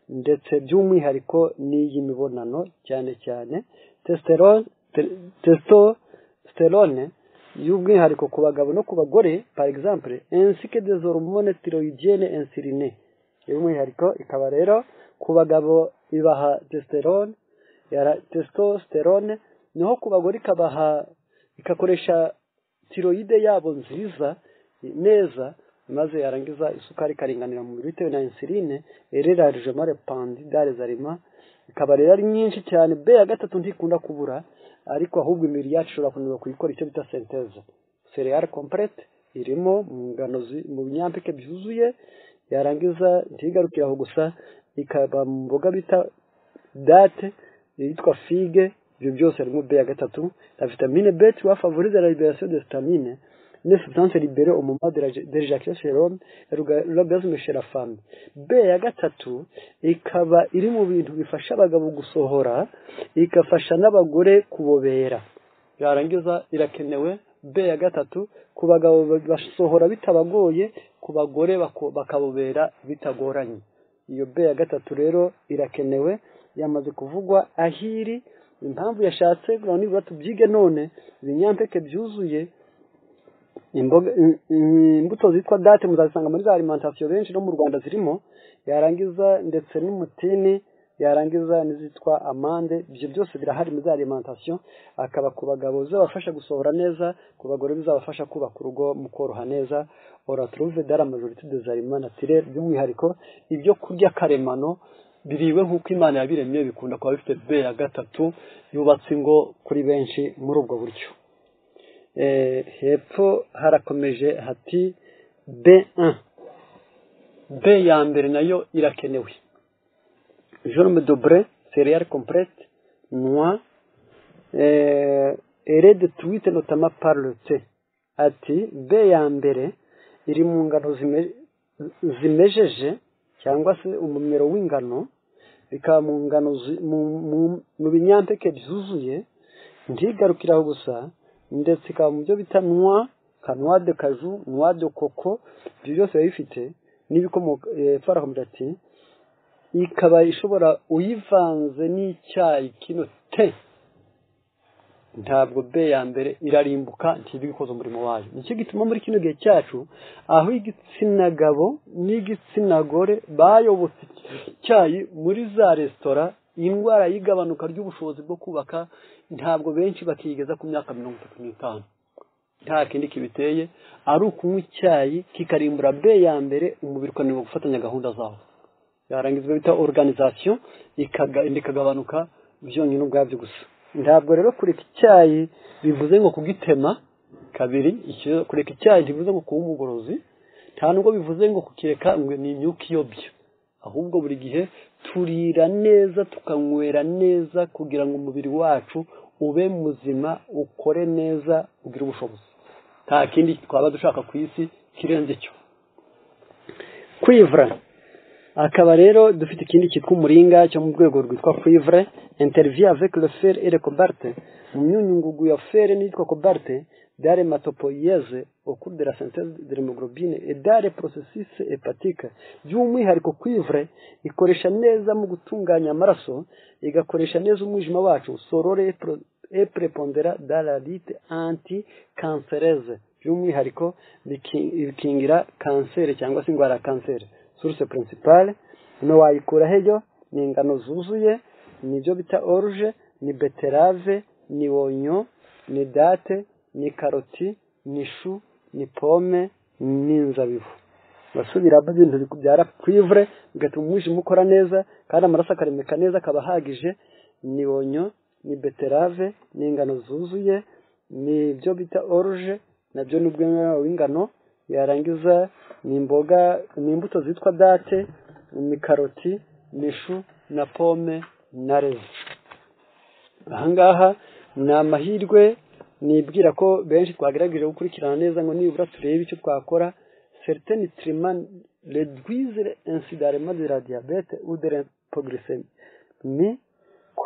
ndetse by'umwihariko n'iy'imibonano, cyane cyane testosterone, y'umwihariko ku bagabo no ku bagore, par exemple, ainsi que des hormones thyroïdiennes insuline. Y'umwihariko ikaba rero ku bagabo ibaha testosterone, naho ku bagore ikabaha, ikakoresha thyroïde yabo nziza neza, maze yarangiza isukari ikaringanira mu mubiri bitewe na insuline elle est largement répandue dans les aliments. Ikaba rero ari nyinshi cyane. B ya gatatu ntikunda kubura, ariko ahubwo imibiri yacu ishobora kunanirwa kuyikora, icyo bita synthèse. Céréales complètes irimo mu ngano, mu binyampeke byuzuye. Yarangiza ntigarukire aho gusa, ikaba mu mboga bita dattes, yitwa figue, ibyo byose harimo B ya gatatu. La vitamine B3 favorise la libération de histamine, une substance libérée au moment de l'éjaculation chez l'homme et l'orgasme chez la femme. B ya gatatu ikaba iri mu bintu bifasha abagabo gusohora, igafasha n'abagore kubobera. Yarangiza irakenewe B ya gatatu ku bagabo, basohora bitabagoye, ku bagore bakabobera bitagoranye. Iyo B ya gatatu rero irakenewe, yamaze kuvugwa ahiri. Impamvu yashatse kugira ngo nibura tubyige none: ibinyampeke byuzuye, imboga, imbuto zitwa dattes, muzazisanga muri za alimentation benshi, no mu Rwanda zirimo, yarangiza ndetse n'umutini, yarangiza n'izitwa amandes, ibyo byose birahari muri za alimentation. Akaba ku bagabo bizabafasha gusohora neza, ku bagore bizabafasha kubaka urugo mu koroha neza. On la trouve dans la majorité des aliments naturels. By'umwihariko ibyo kurya karemano biriwe nk'uko Imana yabiremye bikunda kuba bifite B ya gatatu yubatse ingo kuri benshi muri ubwo buryo. Hepfo harakomeje hati B1, B ya mbere nayo irakenewe: germe de blé, céréales complètes, noix, elle est détruite notamment par le thé. Ati B ya mbere iri mu ngano zimejeje cyangwa se umumero w'ingano, bikaba mu ngano, mu binyampeke byuzuye. Ntigarukire aho gusa, ndetse ikaba mu byo bita noix, nka noix de cajou, noix de coco, ibyo byose biba bifite n'ibikomoka. Hepfo harakomeza ati ikaba ishobora, uyivanze n'icyayi kino thé, ntabwo B ya mbere irarimbuka, ntiba ikoze umurimo wayo. Nicyo gituma muri kino gihe cyacu, aho igitsina gabo n'igitsina gore bayobotse icyayi muri za resitora, indwara y'igabanuka ry'ubushobozi bwo kubaka, ntabwo benshi bakigeza ku myaka 35. Nta kindi kibiteye, ari ukunywa icyayi kikarimbura B ya mbere, umubiri ukananirwa gufatanya gahunda zawo, yarangiza bita organisation ikagabanuka byonyine ubwabyo gusa. Ntabwo rero kureka icyayi bivuze ngo kugitema kabiri. Kureka icyayi ntibivuze ngo kuba umugorozi, nta nubwo bivuze ngo kukireka ngo ni imyuka iyobya. Ahubwo buri gihe turira neza, tukanywera neza, kugira ngo umubiri wacu ube muzima, ukore neza, ugire ubushobozi. Nta kindi twaba dushaka ku isi kirenze icyo. Cuivre, akaba rero dufite ikindi cyitwa umuringa cyo mu rwego rwitwa cuivre, intervient avec le fer et le cobalt, mu myunyungugu ya fer n'iyitwa cobalt, dans l'hématopoïèse, au cours de la synthèse de l'hémoglobine et dans les processus hépatiques. By'umwihariko cuivre ikoresha neza mu gutunganya amaraso, igakoresha neza umwijima wacu. Son rôle est prépondérant dans la lutte anticancéreuse. By'umwihariko bikingira kanseri cyangwa se indwara ya kanseri. Source principale no wayikura heyo? Ni ingano zuzuye, nibyo bita orge, ni betterave, ni oignon, ni datte, ni karoti, ni chou, ni pomme, n'inzabibu. Basubiramo ibintu bibyara cuivre, bigatuma umwijima ukora neza kandi amaraso akaremeka neza, akaba ahagije: ni oignon, ni betterave, ni ingano zuzuye, ni ibyo bita orge, nabyo ni ubwenge w'ingano, yarangiza ni imboga, ni imbuto zitwa datte, ni karoti, ni chou na pomme na raisin. Ahangaha ni amahirwe nibwira ko benshi twagerageje gukurikirana neza ngo nibura turebe icyo twakora. Certains nutriments réduisent incidemment de la diabète ou de l'hypoglycémie.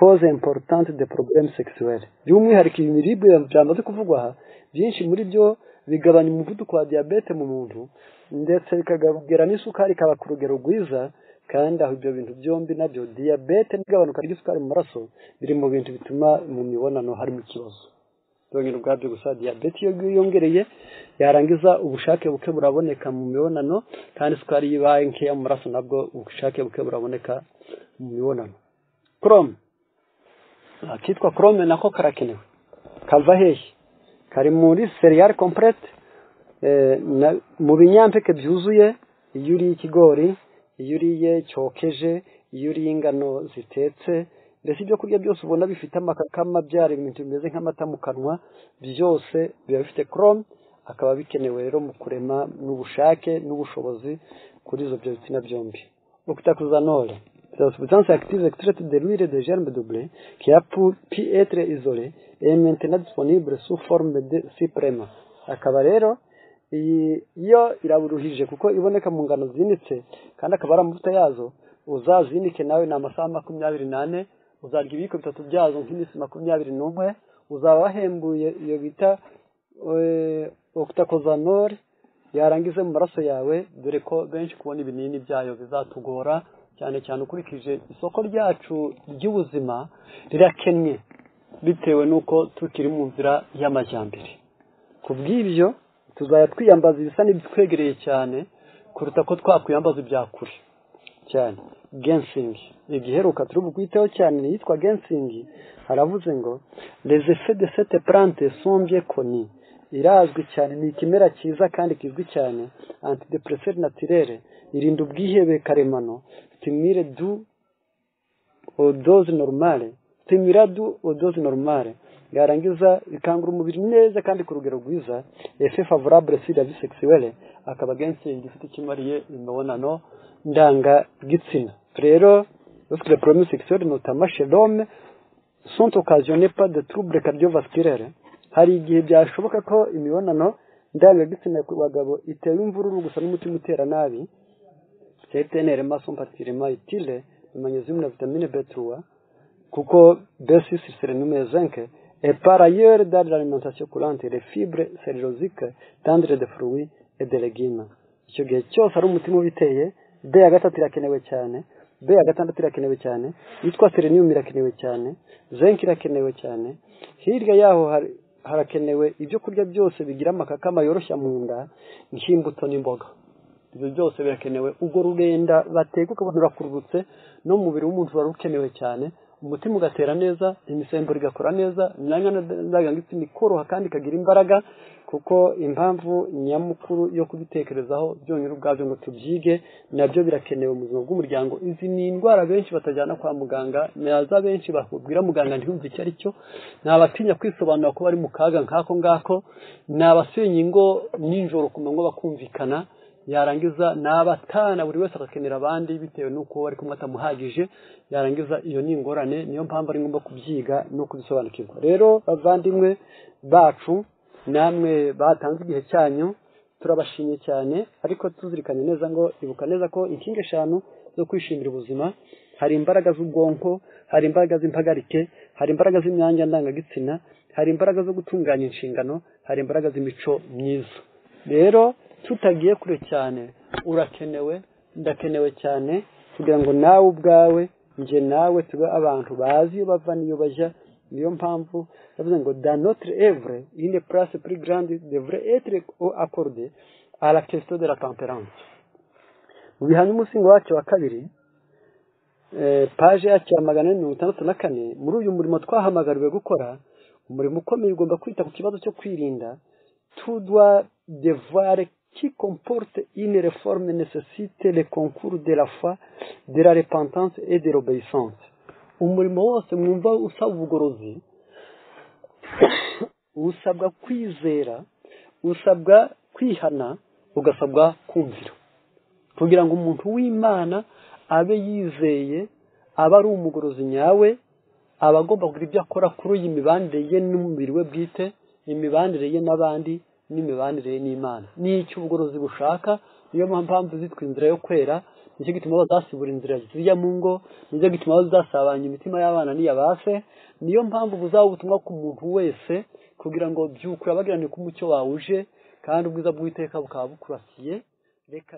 Cause importante de problèmes sexuels. By'umwihariko ibi biribwa byamaze kuvugwa aha, byinshi muri byo bigabanya umuvuduko wa diyabete mu muntu, ndetse bikagabanya n'isukari ikaba ku rugero rwiza. Kandi aho ibyo bintu byombi nabyo, diyabete n'igabanuka ry'isukari mu maraso, biri mu bintu bituma mu mibonano harimo ikibazo. Byonyine ubwabyo gusa, diyabete iyo yiyongereye, yarangiza ubushake buke buraboneka mu mibonano, kandi isukari iyo ibaye nkeya mu maraso, nabwo ubushake buke buraboneka mu mibonano. Chrome, akitwa chrome nako karakenewe. Kava hehe? Kari muri céréales complètes, mu binyampeke byuzuye. Iyo uriye ikigori, iyo uriye cyokeje, iyo uriye ingano zitetse, mbese ibyo kurya byose ubona bifite amakakama, byara ibintu bimeze nk'amata mu kanwa, byose biba bifite chrome. Akaba bikenewe rero mu kurema n'ubushake n'ubushobozi kuri izo byo bitsina byombi. Octacosanol, c'est la substance active extraite de l'huile de germe de blé qui a pu être isolée et est maintenant disponible sous forme de supplément. Akaba rero iyi yo iraburuhije kuko iboneka mu ngano zinitse, kandi akaba ari amavuta yazo. Uzazinike nawe, ni amasaha 24. Uzarya ibiyiko 3 byazo nk'iminsi 21, uzaba wahembuye iyo bita octacosanol, yarangiza mu maraso yawe, dore ko benshi kubona ibinini byayo bizatugora cyane cyane ukurikije isoko ryacu ry'ubuzima rirakennye, bitewe n'uko tukiri mu nzira y'amajyambere. Ku bw'ibyo tuzajya twiyambaza ibisa n'ibitwegereye cyane kuruta ko twakwiyambaza ibya kure cyane. Ginseng, igiheruka turi bukwiteho cyane ni yitwa ginseng. Haravuze ngo les effets de cette plante sont bien connus. Irazwi cyane, ni ikimera cyiza kandi kizwi cyane. Antidépresseur naturel, irinda ubwihebe karemano. Stimule doux aux doses normales, stimulant doux aux doses normales, yarangiza ikangura umubiri neza kandi ku rugero rwiza. Effet favorable sur la vie sexuelle. Akaba ginseng ifite ikimariye imibonano ndangagitsina. Rero lorsque les problèmes sexuels, notamment chez l'homme, sont occasionnés par des troubles cardiovasculaires, hari igihe byashoboka ko imibonano ndangagitsina ku bagabo itewe imvururu gusa n'umutima utera nabi, certains éléments sont particulièrement utiles: le magnésium, la vitamine B3, kuko B6, sélénium et zinc, et par ailleurs, dans l'alimentation courante, les fibres cellulosiques tendres de fruits et de légumes. Icyo gihe cyose ari umutima ubiteye, B ya 3 irakenewe cyane, B ya 6 irakenewe cyane, yitwa sélénium irakenewe cyane, zinc irakenewe cyane. Hirya yaho harakenewe ibyo kurya byose bigira amakakama yoroshya mu nda, nk'imbuto n'imboga. Ibyo byose birakenewe. Ubwo rurenda bateka ukabona urakururutse, no mu mubiri w'umuntu wari ukenewe cyane. Umutima ugatera neza, imisemburo igakora neza, imyanya ndangagitsina ikoroha kandi ikagira imbaraga. Kuko impamvu nyamukuru yo kubitekerezaho byonyine ubwabyo ngo tubyige, nabyo birakenewe mu buzima bw'umuryango. Izi ni indwara benshi batajyana kwa muganga, naza benshi bakubwira muganga ntiyumve icyo ari cyo. Ni abatinya kwisobanura ko bari mu kaga nk'ako ngako, ni abasenya ingo nijoro ku manywa bakumvikana, yarangiza ni abatana, buri wese agakenera abandi bitewe n'uko bari kumwe atamuhagije. Yarangiza iyo ni ingorane. Niyo mpamvu ari ngombwa kubyiga no kubisobanukirwa. Rero bavandimwe bacu, namwe batanze igihe cyanyu, turabashimye cyane. Ariko tuzirikanye neza ngo ibuka neza ko inkingi 5 zo kwishimira ubuzima: hari imbaraga z'ubwonko, hari imbaraga z'impagarike, hari imbaraga z'imyanya ndangagitsina, hari imbaraga zo gutunganya inshingano, hari imbaraga z'imico myiza. Rero tutagiye kure cyane, urakenewe, ndakenewe cyane, kugira ngo nawe ubwawe, njye nawe, tube abantu bazi iyo bava n'iyo bajya. Niyo mpamvu yavuze ngo dans notre œuvre, une place plus grande devrait être accordée à la question de la tempérance. Mu bihamya, umusingi wacu wa kabiri, page yacu ya 464: muri uyu murimo twahamagariwe gukora, umurimo ukomeye ugomba kwita ku kibazo cyo kwirinda. Tout droit devoir qui comporte une réforme nécessite le concours de la foi, de la repentance et de l'obéissance. Umurimo wose mwumva usaba ubugorozi usabwa kwizera, usabwa kwihana, ugasabwa kumvira. Kugira ngo umuntu w'Imana abe yizeye, abe ari umugorozi nyawe, aba agomba kugira ibyo akora kuri iyi mibanire ye n'umubiri we bwite, imibanire ye n'abandi. n'imibanire n'Imana. N'icyo ubugorozi bushaka, niyo mpamvu zitwa inzira yo kwera, nicyo gituma bazasibura inzira zijya mu ngo, nicyo gituma bazasabanya imitima y'abana n'iyabase, niyo mpamvu buzaba ubutumwa ku muntu wese kugira ngo byukura bagirane ko umucyo wawe uje kandi ubwiza bw'Uwiteka bukaba bukurasiye. Reka